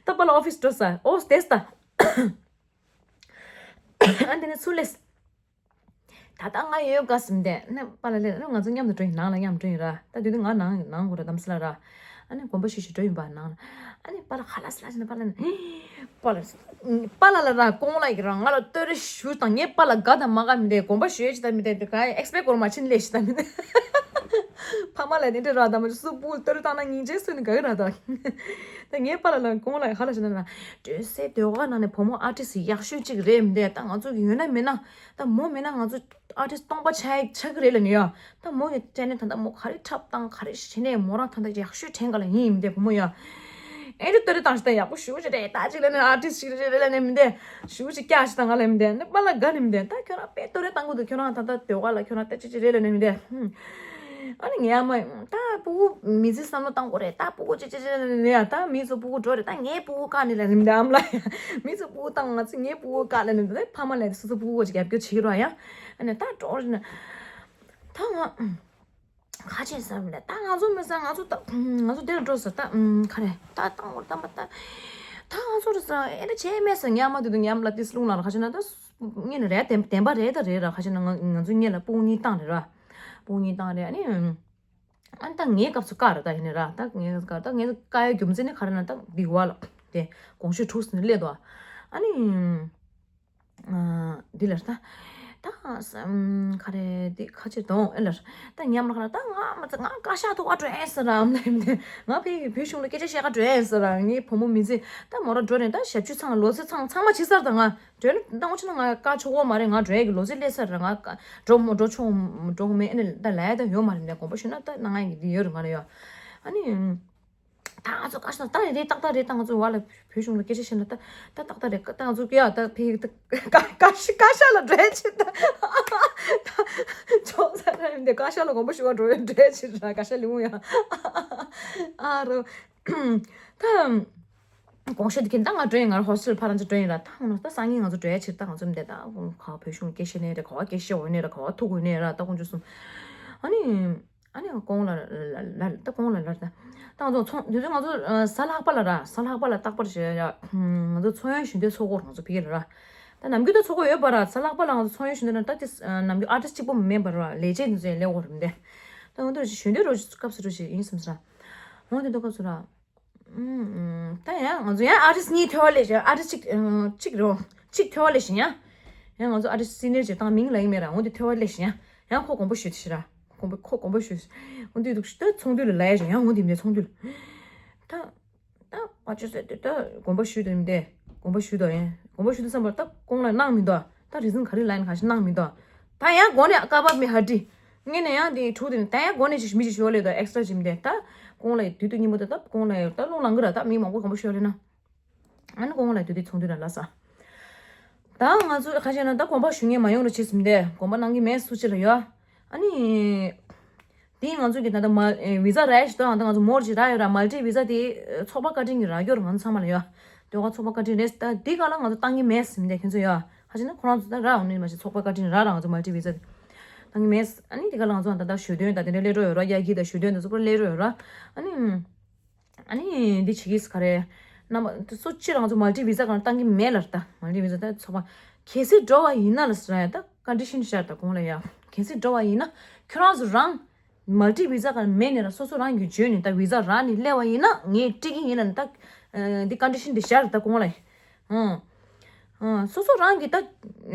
ད་པཱ་ལགས་ཨོ་ཕི་སི་འགྲོ་ས་ཨོ་སྟེས་ད། ཨ་འདི་ནས་ཚུར་སླེབས། ད་ལྟ་ང་ཡོད་ག་ཟིན་དེ་ནི་པཱ་ལགས་ལ་ང་ཚོ་མཉམ་དུ་འགྲོ་ཡིན། ནང་ལ་མཉམ་འགྲོ་ཡིན་ར། ད་དུས་དུས་ང་ནང་ནང་གོ་ར་དམ་སི་ལ་ར། ཨ་ནི་དགོན་པ་ཞིག་ཞིག་འགྲོ་ཡིན་པ་ནང་ལ། ཨ་ནི་པཱ་ལགས་ཧ་ལ་སི་ལ་ཞིག་ན་པཱ་ལགས་ནི་པཱ་ལགས་པཱ་ལགས་ལ་ར་ཀོང་ལ་ཡི་ར་ང་ལ་བསྟོད་ར་ཞུ་དང་ངའི་པཱ་ལགས་དགའ་དང་མ་དགའ་མི་དེ། དགོན་པ་ཞུ་ཡས་ཅི་ད་མི་དེ་དེ་ག་ཨེག་སི་པེག་གོར་མ་ཕྱིན་ལས་ཞིག་ད་མི་དེ། ཕ་མ་ལ་དེ་འདྲ་ར་ད་མ་སུ་པུ་བསྟོད་ར་བཏང་ན་སྙིང་རྗེ་སུ་ནི་དགའ་གི་ར་ད། ད་ངའི་པཱ་ལགས་ལ་ཀོང་ལ་ཡི་ཧ་ལ་ཞིག་ན་ར། སྒྲོལ་སའི་ཟློས་གར་ནང་ནས་བུ་མོ་ཨར་ཊིསི་ཡག་ཤོས་གཅིག་རེད་མི་དེ། ད་ང་ཚོ་གི་ཡོད་ན་མེད་ན་ད་མོ་མེད་ན་ང་ཚོ་ཨར་ཊིསི་སྟོང་པ་ཆགས་ཆགས་ཀྱི་རེད་ལབ་ནས་ཡ། ད་མོ་གི་སྤྱན་ནས་ད་ལྟ་མོ་ག་རེ་འཁྲབ་སྟངས་ག་རེ་བྱས་ནས་མོ་རང་ད་ལྟ་ཡག་ཤོས་དྲན་ག་ལ་ཡིན་མི་དེ་བུ་མོ་ཡ། ཨེ་འདྲ་ལྟ་རེ་བཏང་ཞིག་ད་ཡག་པོ་ཞུ་ཅི་རེད་ད་ཅིག་ལབ་ནས་ཨར་ཊིསི་ཞིག་རེད་རེད་ལབ་ནས་མི་དེ། ཞུ་ཅི་སྐྱག་ཞིག་ད་ང་ལ་མི་དེ་ནི་པཱ་ལགས་དགའ་ནས་མི་དེ། ད་ཁྱོད་རང་དཔེ་ལྟོ་རེ་བཏང་གི་འདུག་ཁྱོད་རང་ད་ལྟ་ཟློས་གར་ལ་ཁྱོད་རང་ལྟ་ཅི་ཅི་རེད་ལབ་ནས་མི་དེ། ཨ་ནི་ངའི་ཨ་མ་ད་སྤུ་གུ་མི་ཚེ་བསམ་བློ་བཏང་དགོས་རེད། ད་སྤུ་གུ་ཅི་ཅི་ཅི་ནས་ཡ་ད་མི་ཚོ་སྤུ་གུ་འགྲོ་རེད། ད་ངའི་སྤུ་གུ་བཀག་ནས་ལ་ནི་མི་དེ་ཨ་མ་ལགས་ཡ། མི་ཚོ་སྤུ་གུ་བཏང་ང་ཚོ་ངའི་སྤུ་གུ་བཀག་ལ་ནི་མི་དེ། ཕ་མ་ལ་སོ་སོ་སྤུ་གུ་ཅིག་རྒྱབ་སྐྱོར་བྱེད་ཀྱི་རོགས་ཡ། ཨ་ནི་ད་འགྲོ་རེད་ན་ད་ང་ཁ་ཆེ་ས་མི་ལ་ད་ང་ཚོ་མི་ས་ང་ཚོ་ད་ང་ཚོ་དེར་འགྲོ་ས་ད་ཁ་རེ་ད་བཏང་བར་བཏང་པ་ད་ད་ང་ཚོ་རེ་ས་ཨེ་རེ་བྱས་མེད་ས། ཉམས་མ་དུས་དུ་ཉམས་ལ་ཏིས་རླུང་ལ་ལ་ཁ་ཆེ་ན་ད་ངེད་ནི་རེད་བདེན་བདེན་པ་རེད་ད་རེད་ར། ཁ་ཆེ་ན་ང་ང་ཚོ་ངེད་ལ་སྤུ་གུ་གཉིས་བཏང་རེད་ར། སྤུ་གུ་གཉིས་བཏང་རེད། ཨ་ནི་ཨ་ནི་ད་ངའི་སྐབས་སུ་བཀག་རེད་ད་ཡིན་ནི་ར། ད་ངའི་སྐབས་ད་ངའི་བཀག་ཡའི་རྒྱུ་མཚན་ནི་ག་རེ་ན་ད་འདི་བ་ལ་དེ་དགོངས་ཞུ་འཁྲུགས་ཟིན་ནི་སླེབས་འདུག་ཨ་ནི། འདི་ལ་ད་ད་ག་རེ་འདི་ཁ་ཆེ་དང་ཨེ་ལ་ད་ཉམས་ལ་ཁ་ལ་ད་ང་མ་ཚ་ང་བཀའ་ཤག་ཐུག་ག་འགྲོ་ཨེ་ཟེར་ར། ཨམ་ལ་ཡིན་ང་ཕའི་བོད་གཞུང་ལ་སྐད་ཆ་བཤད་ག་འགྲོ་ཨེ་ཟེར་ར། ངའི་བུ་མོ་མི་ཚེ་ད་མོ་ར་འགྲོ་ནས་ད་ཞབས་ཕྱི་ཚང་ལོ་ཚད་ཚང་ཚང་མ་བྱེད་ཚར། ད་ང་འགྲོ་ནས་ད་འོ་ཆུ་ན་ང་བཀའ་ཆོག་གོ་མ་རེད། ང་འགྲོ་ཡས་ཀྱི་ལོ་ཚད་སླེབས་ཚར་ར། ང་བཀའ་འགྲོ་མོ་འགྲོ་ཆོག་འགྲོ་གི་མེད། ཨེ་ནས་ད་ལ་ཡ་ད་ཡོད་མ་རེད། འདི་དགོངས་པ་ཞུས་ན་ད་ན་ང་ཡི་འདི་ཡོད་རེད། ང་ལ་ཡོད་ཨ་ནི། ད་ང་ཚོ་བཀའ་ཤག་ད་རེད་རེད་ཏག་ཏག་རེད། ད་ང་ཚོ་བ་ལ་བོད་གཞུང་ལ་སྐད་ཆ་བཤད་ན་ད་ད་ཏག་ཏག་རེད། ད་ང་ཚོ་ཀྱ་ད་ཕི་ད་བཀའ་ཤག་བཀའ་ཤག་ལ་འགྲོ་ཡ་ཆེ་ད་ད་ཅོག་ཙེ་ན་ཡིན་དེ་བཀའ་ཤག་ལ་དགོངས་པ་ཞུ་བ་འགྲོ་ཡ་འགྲོ་ཡ་ཆེ་ད། བཀའ་ཤག་ལ་འོང་ཡ་ཨ་རོ་ད་དགོངས་ཞུ་དེ་གིན་ད་ང་འགྲོ་ཡ་ང་ཧོ་སི་ཊེལ་ཕར་ང་ཚོ་འགྲོ་ཡིན་ར། ད་ང་ད་སང་ཉིན་ང་ཚོ་འགྲོ་ཡ་ཆེ་ད། ང་ཚོ་མི་དེ་ད་ག་བོད་གཞུང་སྐད་བཤད་ནས་རེད། ག་བ་སྐད་བཤད་འོ་ནས་ར། ག་བ་ཐུག་འོ་ནས་ར། ད་དགོངས་ཞུ་སོང་ཨ་ནི། ཨ་ནི་ཁོང་ལ་ལ་ལ་ད་ཁོང་ལ་ལ་ད་ང་ཚོ་ཚོང་དུས་ཚོད་ང་ཚོ་གཟའ་ལྷག་པ་ལ་ར། གཟའ་ལྷག་པ་ལ་རྟག་པར་བྱས་ཡ། ང་ཚོ་ཚོང་ཡོན་ཞུ་འདོད་ཚོགས་སྐོར་ང་ཚོ་ཕ་གི་ལ་ར། ད་ནམ་རྒྱུན་ད་ཚོགས་ཀྱི་ཡོད་པ་ར། གཟའ་ལྷག་པ་ལ་ང་ཚོ་ཚོང་ཡོན་ཞུ་འདོད་ན་ད་དེ་ནམ་རྒྱུན་ཨར་ཊིསི་གཅིག་པོ་མིན་པ་ར། ལས་བྱེད་འདི་ཚོ་ཡང་སླེབས་ཡོད་རེད་མི་འདུག་ད་ང་ཚོ་ཞུ་འདོད་རོགས་སྐབས་སུ་རོགས་ཞིག་ཡིན་བསམ་སོང་ར། འོ་དེ་འདུག་སྐབས་སུ་ར། ད་ཡང་ང་ཚོ་ཡང་ཨར་ཊིསི་གཉིས་ཐོས་པ་ལས་ཞེ་ཨར་ཊིསི་གཅིག་གཅིག་རེད། གཅིག་ཐོས་པ་ལས་ཞེ་ཡང་། ཡང་ང་ཚོ་ཨར་ཊིསི་སི་ནི་ཡར་ཅིག་བཏང་མིང་ལ་ཡིན་མེད་ར། འོ་དེ་ཐོས་པ་ལས་ཞེ་ཡང་། ཡང་ཁོ་དགོངས་པ་ཞུས་ཏེ་ཞེ་ར། ཁོ་དགོངས་པ་ཁོ་དགོངས་པ་ཞུས། འོ་དེ་འདུག་ད་ཚོགས་འདུ་ལ་ལ་ཡ་ཞེ་ཡང་། འོ་དེ་མིན་ཚོགས་འདུ་ལ་ད། ད་པ་ཅོ་ཟེར་དུས་ད་དགོངས་པ་ཞུས་དོན་དེ་དགོངས་པ་ཞུས་དོ་ཡིན། དགོངས་པ་ཞུས་དུས་བསམ་པར་ད་ཁོང་ལ་གནང་མི་འདུག་ད་རི་ཟིན་ག་རེ་ལ་ཡིན་ག་ཞིག་གནང་མི་འདུག་ད་ཡང་སྒོ་ནས་ཀ་བབ་མི་ཧ་ཏི་ངས་ནས་ཡང་དེ་ཕྲུ་གུ་དེ་ནས་ད་ཡང་སྒོ་ནས་ཅིག་མི་ཅིག་ཞོག་ལས་དང་ཨེག་སི་ཊ་ར་ཅིག་མི་དེ་ད་ཁོང་ལ་དུས་དུས་ཉིན་མོ་དེ་ད་ཁོང་ལ་ད་རླུང་ལངས་གི་ར། ད་མི་མང་པོ་དགོངས་པ་ཞུ་ལས་ན་ཨ་ནི་ཁོང་ལ་དུས་དུས་ཚོགས་འདུ་ལ་ལ་ས། ད་ང་ཚོ་ཁ་ཤས་ན་ད་དགོངས་པ་ཞུ་མཁན་མ་ཡོང་རུ་བྱེད་ཟིན་ཏེ་དགོངས་པ་གནང་གི་མེད་སུ་ཅི་ལ་ཡོད། ཨ་ནི། དེ་ང་ཚོ་གི་ད་ལྟ་མ་ཨེ་བི་ཛ་རག་ཞིག་ད་ང་ཚོ་མོར་ཅིག་རག་ཡོད་ར། མལ་ཊི་བི་ཛ་དེ་ཚོགས་པ་བཀའ་དྲིན་གྱི་རག་ཡོད་ར། ང་ཚོ་ཚང་མ་ལ་ཡོད། དེ་ག་ཚོགས་པ་བཀའ་དྲིན་རེད། ད་འདི་ག་ལ་ང་ཚོ་བཏང་གི་མེད་ཟིན་ཏེ་ཁྱོད་ཚོ་ཡོད། ཁ་ཅིག་ན་ཁོ་རང་ཚོ་ད་རག་འོང་ནི་མ་ཤེས། ཚོགས་པ་བཀའ་དྲིན་རག་ར། ང་ཚོ་མལ་ཊི་བི་ཛ་དེ་བཏང་གི་མེད། ཨ་ནི་དེ་ག་ལ་ང་ཚོ་ད་ལྟ་ཞུ་དོན་ད་དེ་འདྲ་སླེབས་འགྲོ་ཡོད་ར། ཡ་གི་ད་ཞུ་དོན་ད་ཚོགས་པ་སླེབས་འགྲོ་ཡོད་ར། ཨ་ནི། ཨ་ནི་འདི་བྱེད་ཀྱི་ག་རེ། རྣམ་པ་སོ་སོ་སྤྱིར་ང་ཚོ་མལ་ཊི་བི་ཛ་གང་བཏང་གི་མེད་ལ། ད་མལ་ཊི་བི་ཛ་ད་ཚོགས་པ་གལ་སྲིད་འགྲོ་བ་ཡིན་ན་ལ་ཟེར་ཡ། ད་ཀོན་ཌི་ཤན་ཤར་ད་གོང་ལ་ཡ་གལ་སྲིད་འགྲོ་བ་ཡིན་ན་ཁྱོད་རང་ཚོ་རང་མལ་ཊི་བི་ཛ་གང་མེད་ནས་ར་སོ་སོ་རང་གིས་འཇོན་ནས་ད་བི་ཛ་རག་ནས་སླེབས་པ་ཡིན་ན་ངས་སྤྲད་ཀྱི་ཡིན་ལ། ད་འདི་ཀོན་ཌི་ཤན་འདི་ཤར་ད་གོང་ལ་ཡ། ཨང་། ཨང་། སོ་སོ་རང་གིས་ད་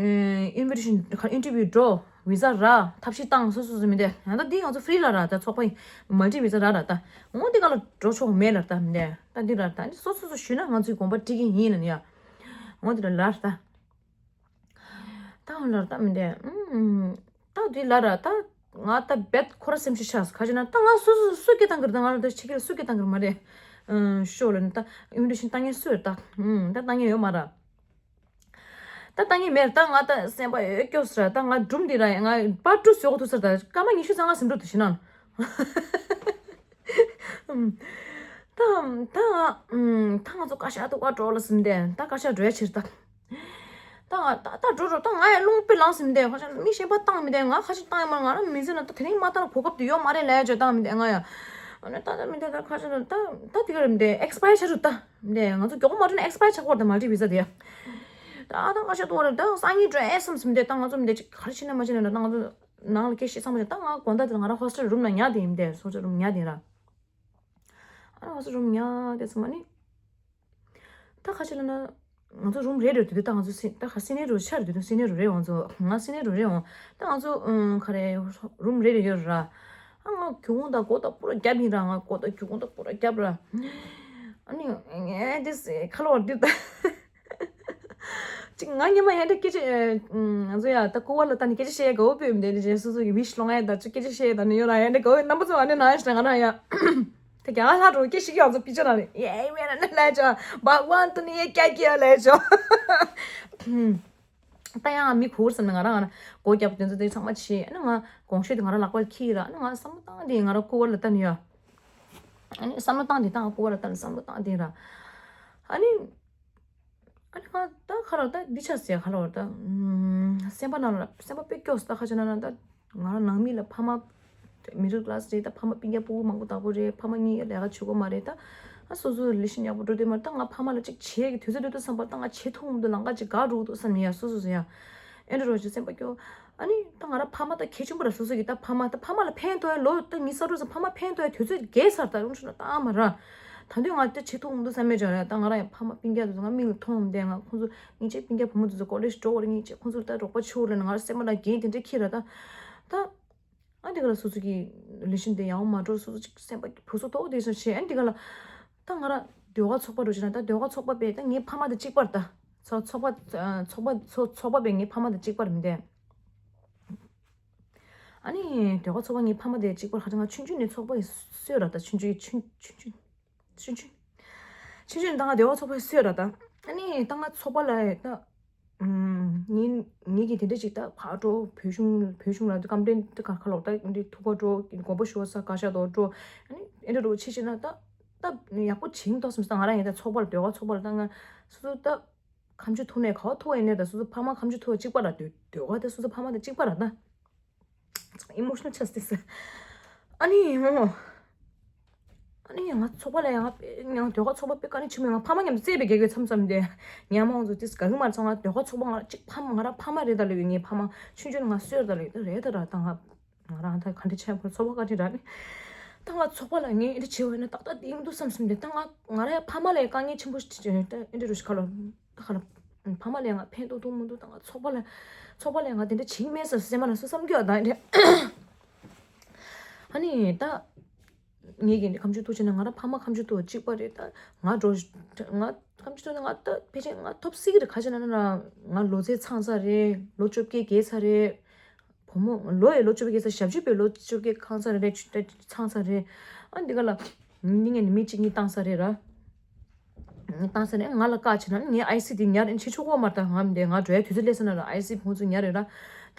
ཨིན་བི་ཊེ་ཤན་ཨིན་ཊར་བིའུ་འགྲོ། བི་ཛ་རག་ཐབས་ཤེས་བཏང་། སོ་སོ་སོ་མི་འདས་ཡང་ད་འདི་ང་ཚོ་ཧྥི་རི་ལ་རག་ད་ཚོགས་པ་ཡིན་མལ་ཊི་བི་ཛ་རག་ར། ད་འོ་འདི་ག་ལ་འགྲོ་ཆོག་མེད་ལ། ད་མི་འདས་ད་འདི་རག་ད་འདི་སོ་སོ་སོ་ཞུས་ན་ང་ཚོའི་དགོངས་པ་འགྲིག་གི་ཡིན་ལ་ནི་ཡ། འོ་འདི་ལ་ལར་ད། ད་འོ་ལར་ད་མི་འདས་ཨུམ། ད་འདི་ལ་ར་ད་ང་ད་རྦད་ཁོ་ར་སེམས་ཤུགས་ཆག་ཁ་ཅིག་ན་ད་ང་སོ་སོ་སོ་སྐད་བཏང་གི་རེད། ད་ང་ལ་ད་ཕྱི་རྒྱལ་སུ་སྐད་བཏང་གི་རེད་མ་རེད། ཨུམ་ཤོག་ལ་ནི་ད་ཨིན་བི་ཊེ་ཤན་བཏང་མཁན་སུ་རེད། ད་ཨུམ་ད་བཏང་མཁན་ཡོད་མ་ར། ད་བཏང་གི་མེད། ད་ང་ད་སེམས་པ་ཡོད་སྐྱོ་ཟེར། ད་ང་སྒྲུང་འདི་ར་ང་པར་ཊུ་བཟོ་དགོས་འདུག་ཟེར། ད་སྐར་མ་ཉི་ཤུ་རྩ་ལྔ་ཟིན་འགྲོ་འདུག་ཞེ་ན། ད་ད་ང་ད་ང་ཚོ་བཀའ་ཤག་ཐུག་ག་འགྲོ་ལ་ཟིན་ཏེ་ད་བཀའ་ཤག་འགྲོ་ཡ་ཕྱིར་ད། ད་ང་ད་ད་འགྲོ་འགྲོ་ད་ང་ཡ་རླུང་དཔེ་ལངས་ཟིན་ཏེ་ཁ་ཤག་མི་གཞན་པ་བཏང་མི་དེ་ང་ཁ་ཤག་བཏང་ཡ་མ་ང་རང་མི་ཚེ་ན་ད་དེ་རིང་མ་བཏང་ན་གོ་སྐབས་དེ་ཡོད་མ་རེད་ལས་བྱས་བཏང་མི་དེ་ང་ཡ། ཨ་ནི་ད་ད་མི་དེ་ད་ཁ་ཤག་ད་ད་དེ་ག་རེད་མི་དེ་ཨེག་སི་པ་ཡར་ཆགས་འགྲོ་ད། འདི་ང་ཚོ་མགྱོགས་པོ་མ་འགྲོ་ན་ཨེག་སི་པ་ཡར་ཆགས་ཀྱི་ཡོད་རེད་ད་མལ་ཊི་བི་ཛ་དེ། ད་ཨ་ད་ང་ཤ་ཏོ་རེད། ད་སང་ཉིན་འགྲོ་ཨེ་བསམ་བསམ་དེ། ད་ང་ཚོ་མི་དེ་ཅིག་ག་རེ་བྱེད་ན་མ་བྱེད་ན་ར། ད་ང་ཚོ་ནང་ལ་སྐད་བཤད་ཚང་མ་བྱེད། ད་ང་དགོང་དག་དེ་ང་རང་ཧོ་སི་ཊེལ་རུམ་ནང་ཉལ་དེ་ཡིན་དེ། ཧོ་སི་ཊེལ་རུམ་ཉལ་དེ་ཡིན་ར། ཨ་ང་ཚོ་རུམ་ཉལ་དེ་ཚང་མ་ནི། ད་ཁ་ཆེ་ལ་ན། ང་ཚོ་རུམ་རེད་རེད་དུས་དུས། ད་ང་ཚོ་སི་ད་ཁ་སི་ནེ་རུ་ཆར་དུས་དུས། སི་ནེ་རུ་རེད། ང་ཚོ་ང་སི་ནེ་རུ་རེད་འོང་། ད་ང་ཚོ་ཨུམ་ག་རེ་རུམ་རེད་རེད་ཡོད་ར། ཨ་ང་སྒེའུ་ཁུང་དང་སྒོ་དང་པུ་ར་རྒྱབ་ཡིན་ར། ང་སྒོ་དང་སྒེའུ་ཁུང་དང་པུ་ར་རྒྱབ་ར། ཨ་ནི་ངས་དེ་སི་ཁ་ལོ་བར་དུས་ད། ཅིག་ང་ཉི་མ་ཡང་འདྲ་སྐད་ཆ་ཨེ། ང་ཚོ་ཡ་ད་ཀོ་བ་ལ་ད་ནི་སྐད་ཆ་བཤད་དགའ་བོ་བོད་མི་འདི་ནི་རྗེས་སོ་སོ་གི་ཝིཤ་ལོང་ཨེ། ད་ཅིག་སྐད་ཆ་བཤད་ད་ནི་ཡོད་ར། ཡང་འདྲ་དགའ་བོ་རྣམ་པ་ཚོ་ཨ་ནི་ན་ཡ་ཞིག་ང་རང་ཡ། ད་རྒྱ་ལྷ་རོ་སྐད་ཤིག་ཡང་ཚོ་པི་ཅ་ན་ནི་ཡེ་ཡེ་ན་ནི་ལས་ཆོ་བག་ཝན་དུ་ནི་ཡེ་ཀྱ་ཀྱ་ལས་ཆོ། ད་ཡང་མི་གུར་སམ་ནི་ང་རང་ང་ན་སྒོ་རྒྱབ་དེ་ཚོ་དེ་ཚང་མ་ཕྱེ། ཨ་ནི་ང་གོང་ཤོས་དེ་ང་རང་ལག་པར་ཁྱེར་ར། ཨ་ནི་ང་བསམ་བློ་བཏང་དེ་ང་རང་ཀོ་བ་ལ་ལྟ་ནི་ཡ། ཨ་ནི་བསམ་བློ་བཏང་དེ་ད་ང་ཀོ་བ་ལ་ལྟ་ནི་བསམ་བློ་བཏང་དེ་ར། ཨ་ནི། ཨ་ནི་ང་ད་ཁ་ལོ་ད་འདི་ཆ་ཟེར་ཁ་ལོ་ད། ཨུམ། སེམས་པ་ནང་ལ་སེམས་པ་དཔེ་སྐྱོ་སོང་ད། ཁ་ཆེ་ན་ན་ད་ང་རང་ནང་མི་ལ་ཕ་མ་མི་ཌལ་ཀླ་སི་རེད། ད་ཕ་མ་སྤུན་ཀྱག་སྤུ་གུ་མང་པོ་བདག་པོ་རེད། ཕ་མ་གཉིས་ཀ་ལས་ཀ་བྱེད་དགོས་མ་རེད། ད་ཨ་སོ་སོ་རི་ལེ་ཤན་ཡག་པོ་འགྲོ་དུས་མ་ད་ང་ཕ་མ་ལ་ཅིག་བྱེད་ཀྱི་དུས་ཚོད་འདུག་ད་བསམ་པ་ད་ང་བྱེད་ཐུབ་མི་འདུག་ལམ་ཁ་ཅིག་འགག་འགྲོ་གི་འདུག་བསམ་ནས་ཡ་སོ་སོ་སོ་ཡ་ཨེ་འདྲ་རོ་ཅིག་སེམས་པ་སྐྱོ། ཨ་ནི་ད་ང་རང་ཕ་མ་ད་གལ་ཆེན་པོ་ར་སོ་སོ་གི་ད་ཕ་མ་ད་ཕ་མ་ལ་ཕན་ཐོགས་ཡ་ལོ་ད་ཉི་ཤུ་རྩ་དྲུག་ཙམ་ཕ་མ་ཕན་ཐོགས་ཡ་དུས་ཚོད་རྒས་ཚར་ད་རུང་ཆུ་ན་ད་མ་ར། ད་དུང་ང་ད་བྱེད་ཐུབ་མི་འདུག་བསམ་མེད་ཅང་ར། ད་ང་རང་ཡང་ཕ་མ་སྤུན་ཀྱག་དེ་ཚོ་ང་མིག་ལ་མཐོང་བསྡད། ང་ཁོང་ཚོ་སྙིང་རྗེ། སྤུན་ཀྱག་བུ་མོ་དེ་ཚོ་ཀོ་ལེཇ་འགྲོ་བར་སྙིང་རྗེ། ཁོང་ཚོ་ད་རོགས་པ་བྱེད་འོ་ལ་ང་རང་སེམས་པ་ལ་འགན་དེ་འདྲ་འཁྱེར་ར། ད་ད་ཨ་འདི་ག་ལ་སོ་སོ་གི་རི་ལེ་ཤན་དེ་ཡག་པོ་མ་འགྲོ། སོ་སོ་ཅིག་སེམས་པ་བུ་སོ་དོག་དེ་ཚོ་བྱེད། ཨ་འདི་ག་ལ་ད་ང་རང་ཟློས་གར་ཚོགས་པ་འགྲོ་བྱེད་ན། ད་ཟློས་གར་ཚོགས་པ་པས་ད་ངའི་ཕ་མ་དང་གཅིག་པར་ད་ཚོ་ཚོགས་པ་ཚོགས་པ་ཚོ་ཚོགས་པ་པས་ངའི་ཕ་མ་དང་གཅིག་པར་མི་འདས། ཨ་ནི་ཟློས་གར་ཚོགས་པ་ངའི་ཕ་མ་དེ་གཅིག་པར་ཧ་ཅང་ང་ཆུང་ཆུང་ནས་ཚོགས་པ་ཡི་སྲོལ་ར། ད་ཆུང་ཆུང་ཆུང་ཆུང་ཆུང་ཆུང་ཆུང་ཆུང་ནས་ད་ང་ཟློས་གར་ཚོགས་པ་ཡི་སྲོལ་ར། ད་ཨ་ནི་ད་ང་ཚོགས་པ་ལ་ད་ངའི་ངའི་གི་དེ་འདྲ་ཅིག་ད་ཕར་འགྲོ། བོད་གཞུང་བོད་གཞུང་ལ་ཀམ་པི་ལེན་ད་ག་ཁ་ལོག་ད་འདི་ཐུག་ག་འགྲོ། དགོངས་པ་ཞུ་བ་ས་ག་ཤ་དོ་འགྲོ། ཨ་ནི་ཨེ་འདྲ་རོ་ཆེ་ཆེ་ན་ད་ད་ཡག་པོ་བྱིང་ཏོ་སམ་ས། ང་རང་ཡིན་ད་ཚོགས་པ་ལ་ཟློས་གར་ཚོགས་པ་ལ་ད་ང་སོ་སོ་ད། ཁ་མཆུ་ཐུག་ནས་ག་བ་ཐུག་ཡིན་ནས་ད་སོ་སོ་ཕ་མ་ཁ་མཆུ་ཐུག་གཅིག་པ་ར། ཟློས་ཟློས་གར་དེ་སོ་སོ་ཕ་མ་དང་གཅིག་པ་ར་ད། ཨི་མོ་ཤི་ནལ་ཆགས་ཏེ་ས། ཨ་ནི་ཧོ། ཨ་ནི་ང་ཚོགས་པ་ལ་ཡང་ང་ཡང་ཟློས་གར་ཚོགས་པ་དཔེ་དཀའ་ནི་ཆེ་མོ། ང་ཕ་མ་མཉམ་དུ་རྩེད་པའི་རྒྱག་གི་མཚམས་མཚམས་དེ་ཉལ་མ་འོང་ཚོ་ཏིས་ག་གི་མ་རེད། ང་ཟློས་གར་ཚོགས་པ་ང་གཅིག་ཕ་མ་ང་རང་ཕ་མ་རེད་ད་ལོས་ངའི་ཕ་མ་ཆུང་ཆུང་ང་སོས་ད་ལོས་ད་རེད་ད་ར་ད་ང་། ང་རང་ད་ག་འདྲ་བྱས་པར་ཚོགས་པ་བཀའ་དྲིན་རག་ནི། ད་ང་ཚོགས་པ་ལ་ངས་འདི་བྱེད་འོས་ན་ཏག་ཏག་འདི་ཡིན་འདུག་བསམ་བསམ་ནས། ད་ང་ང་རང་ཡང་ཕ་མ་ལ་དཀའ་ངལ་ཆེན་པོ་ཞིག་ད་འདི་འདྲ་ཞིག་ག་ལ་ད་ག་ལ་ཕ་མ་ལ་ང་ཕན་ཐོགས་ཐུབ་མི་འདུག་ད་ང་ཚོགས་པ་ལ་ཚོགས་པ་ལ་ང་དེ་འདྲ་བྱེད་མེད་ཟེར་སེམས་པ་ལ་སུ་བསམ་རྒྱུ་ད་འདྲ། ཨ་ནི་ད་ངས་ཀྱི་ཁ་མཆུ་ཐུག་བྱས་ན་ང་རང་ཕ་མ་ཁ་མཆུ་ཐུག་གཅིག་པ་རེད། ད་ང་འགྲོ་ང་ཁ་མཆུ་ཐུག་ན་ང་ད་ཕལ་ཆེར་ང་ཐོབ་སྲིད་ཀྱི་རེད། ག་ཅི་ན་ན་ང་ལོ་ཚད་ཚང་ས་རེད། ལོ་བཅོ་བརྒྱད་བརྒལ་ས་རེད། བུ་མོ་ལོ་ཡི་ལོ་བཅུ་པའི་སྐྱེས་ས་ཞབས་ཕྱི་པའི་ལོ་བཅུ་པའི་ཁང་ས་རེ་རེ་ཆུ་ཚང་ས་རེ། ཨ་འདི་ག་ལ་མི་ངན་ནི་མི་གཅིག་གཉིས་བཏང་ས་རེ་ར། བཏང་ས་རེ་ང་ལ་བཀའ་བྱེད་ན་ངའི་ཨའི་སི་དེ་ཉར་ཨེ་ཆེ་ཆོག་གོ་མ་ད་ང་མི་འདས་ང་འགྲོ་ཡ་དུས་ཚོད་སླེབས་ས་ན་ར་ཨའི་སི་ཕོན་ཚུན་ཉར་རེ་ར།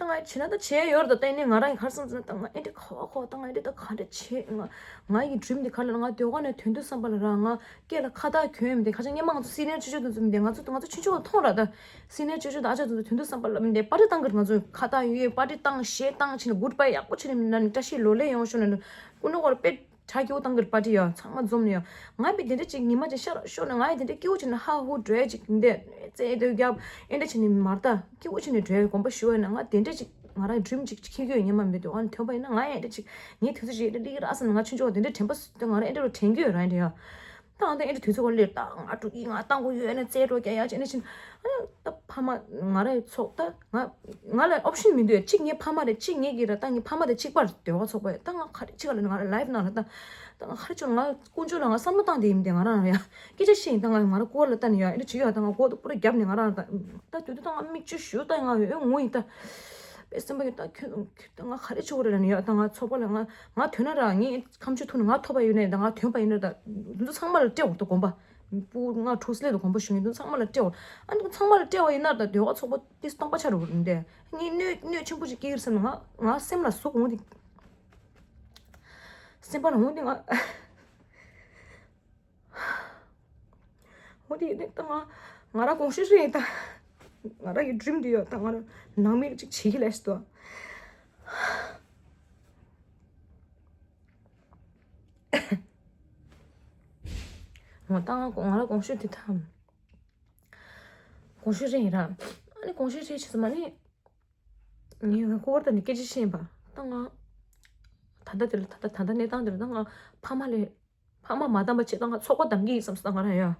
ད་ང་བྱེད་ན་ད་བྱེད་ཡ་ཡོད་ར། ད་ལྟ་ནི་ང་རང་གི་གར་སོང་ཙང་ད་ང་ཨེ་འདྲ་ཁ་བ་ཁོག་ད་ང་ཨེ་འདྲ་ད་ག་འདྲ་བྱེད། ང་ང་ཡི་ཌི་རིམ་འདི་ག་ལ་ང་ཟློས་གར་ནས་ཐོན་དུས་བསམ་པ་ལ་ར་ང་སྐེ་ལ་ཁ་བཏགས་གྱོན་མི་འདི་ཁ་ཆེ་སྔོན་མ་ང་ཚོ་སི་ནེར་ཆུང་ཆུང་དུས་ཚོད་མི་འདི་ང་ཚོ་ང་ཚོ་ཆུང་ཆུང་ལ་མཐོང་ར། ད་སི་ནེར་ཆུང་ཆུང་དུ་ཨ་ཅག་ཚོ་ཐོན་དུས་བསམ་པ་ལ་མི་འདི་པར་ཊི་བཏང་གི་རེད། ང་ཚོ་ཁ་བཏགས་ཡོད་པར་ཊི་བཏང་གཞས་བཏང་བྱས་ནས་གུཌ་བའི་ཡག་པོ་བྱས་ནས་མི་ན་ནི་བཀྲ་ཤིས་ལོ་ལེགས་ཡོང་ཤོག་ན་ནི་ཀུན་ནོ་གོར་དཔེ་གྲ་སྐྱིད་པོ་བཏང་གི་རེད། པར་ཊི་ཡ་ཚང་མ་འཛོམས་ནས་ཡ་ང་དཔེ་དེ་འདྲ་ཅིག་ཉི་མ་ཅིག་ཤར་ཤོར་ན་ང་ཡི་དེ་འདྲ་སྐྱིད་པོ་བྱས་ནས་ཧ་ཧུ་འགྲོ་ཡ་ཅིག་མི་འདི་རྩེད་དོ་རྒྱབ་ཨེ་འདྲ་བྱས་ནས་མར་ལྟ་སྐྱིད་པོ་བྱས་ནས་འགྲོ་ཡ་དགོངས་པ་ཞུ་བ་ཡིན་ན་ང་དེ་འདྲ་ཅིག་ང་རང་ཌི་རིམ་ཅིག་འཁྱེར་གྱི་ཡོད། ཉི་མ་མི་འདུག་ཨ་ནི་ཐོན་པ་ཡིན་ན་ང་ཡང་ཨེ་འདྲ་ཅིག་ངའི་དུས་ཚོད་ཅིག་ཨེ་འདྲ་སླེབས་ཀྱི་རེད་བསམ་ནས་ང་ཆུང་ཆུང་བ་དེ་འདྲ་དྲན་པ་ང་རང་ཨེ་འདྲ་རུ་དྲན་གྱི་ཡོད་རང་ཨེ་འདྲ་ཡ། ད་ང་ད་ཨེ་འདྲ་དུས་ཚོད་ག་སླེབས་ད་ང་འགྲོ་གི་ང་བཏང་དགོས་ཡོད་ན་རྩེད་འགྲོ་རྒྱག་ཡ་བྱས་ནས་ཕྱིན། ཨ་ནི་ད་ཕ་མ་ང་ར་ཡི་ཚོགས་ད་ང་ང་ལ་ཨོབ་ཤན་མི་འདུག་གཅིག་ངའི་ཕ་མ་རེད། གཅིག་ངའི་གི་ར། ད་ངའི་ཕ་མ་དེ་གཅིག་པར་ཟློས་གར་ཚོགས་པ་ཡོད། ད་ང་ག་རེ་བྱེད་ག་ལ་ང་ར་ལའིབ་ནང་ལ་ད་ད་ང་ག་རེ་བྱེད། ང་དཀོན་མཆོག་ལ་ང་བསམ་བློ་བཏང་དེ་ཡིན་དེ་ང་རང་ཡ་སྐད་ཆ་བཤད་ཡིན། ད་ང་ང་ར་ཀོ་བ་ལ་ལྟ་ནས་ཡ་ཨེ་འདྲ་བྱེད་ཡ་ད་ང་མགོ་ད་པུ་ར་རྒྱབ་ནས་ང་རང་ད་ད་དུས་དུས་ད་ང་མིག་ཆུ་ཞུ་ད་ང་ཡོད་ངོ་ཡིན་ད། པེ་སེམས་པ་གི་ད་ཁྱོད་ཁྱོད་ད་ང་ག་རེ་བྱེད་དགོས་རེད་ལབ་ནས་ཡ་ད་ང་ཚོགས་པ་ལ་ང་ང་ཐོན་ན་ར་ངས་ཁ་མཆུ་ཐུག་ནས་ང་ཐོབ་པ་ཡོད་ནས་ད་ང་ཐོན་པ་ཡིན་ན་ད་འདི་ཚོ་ཚང་མ་ལ་སྤྲད་འོ་ད་དགོངས་པ། སྤུ་ང་ཁྲུས་སླད་དུ་དགོངས་པ་ཞུ་ངས་འདི་ཚང་མ་ལ་སྤྲད་འོ། ཨ་འདི་ཚང་མ་ལ་སྤྲད་པ་ཡིན་ན་ད་ཟློས་གར་ཚོགས་པ་ཏིས་སྟོང་པ་ཆགས་འགྲོ་གི་རེད་འདས། ངས་གནོད་གནོད་ཆེན་པོ་ཞིག་སྐྱེལ་གི་རེད་བསམ་ནས་ང་ང་སེམས་ལ་ཟུག་འོང་འདི། སེམས་པ་ལ་འོང་འདི་ང་འོ་དེ་ཡིན་ད་ང་ང་རང་དགོངས་ཞུ་ཞུ་ཡིན་ད། ང་རང་གི་ཌི་རིམ་འདི་ཡོད་ད། ང་རང་ནང་མི་ཅིག་བྱེད་ཀྱི་ལས་ཞིག་འདུག་ང་ད་ང་ང་རང་དགོངས་ཞུ་འདི་ད། གོང་ཞུས་རེད་ཡིན་ར། ཨ་ནི་གོང་ཞུས་རེད་བྱས་ཙང་མ་ནི། ངས་ངའི་ཁོ་བར་ད་ནི་སྐད་ཆ་བཤད་ཡིན་པ། ད་ང་། ད་ལྟ་དེ་ལ་ད་ལྟ་ད་ལྟ་གནས་སྟངས་དེ་ལ་ད་ང་ཕ་མ་ལས། ཕ་མ་མ་བདམས་པ་བྱས་ད་ང་ཚོགས་པ་བདམས་ཀྱི་ཡིན་བསམ་སོང་ད་ང་རང་ཡ།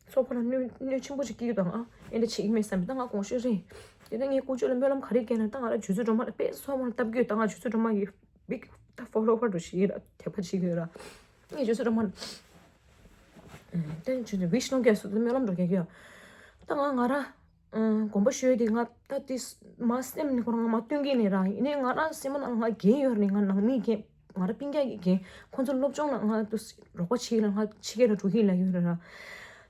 ཚོགས་པ་ལ་གནོད་གནོད་ཆེན་པོ་ཞིག་སྐྱེལ་གྱི་ད་ང་ཨེ་འདྲ་བྱེད་ཀྱི་མེད་བསམ་ད་ང་གོང་ཞུས་རེད། དེ་ནས་ངས་ཀུན་སྤྱོད་ལ་སྨོན་ལམ་ག་རེ་བརྒྱབ་ན་ད་ང་རང་རྗེ་བཙུན་སྒྲོལ་མ་ལ་དཔེ་སོགས་མ་ལ་བཏབ་ཀྱི་ཡོད་ད་ང་རྗེ་བཙུན་སྒྲོལ་མ་གི་big ད་follower འགྲོ་ཞིག་ཡིན་ར་དད་པ་བྱེད་ཀྱི་ཡོད་ར། ངས་རྗེ་བཙུན་སྒྲོལ་མ་ལ། དེ་ནས་ཆུ་ཚོད་wish གནང་གས་སུ་སྨོན་ལམ་འགྲོ་གས་ཀྱི་ཡོད། ད་ང་ང་རང་། ཨང་། དགོངས་པ་ཞུས་ཏེ་ང་ད་དེ་མ་སེམས་ནས་ཁོ་རང་ང་མ་སྟོན་གྱི་ནས་རང་ཡིན་ནས་ང་རང་སེམས་ནང་ང་འགན་ཡོད་རེད། ང་ནང་མིའི་འགན། ང་རང་སྤུན་ཀྱག་གི་འགན། ཁོང་ཚོ་སློབ་སྦྱོང་ལ་ང་དུ་རོགས་པ་བྱེད་ལ་ང་ཕྱི་རྒྱལ་ལ་འགྲོ་གི་ལ་ཡོད་རེད་ར།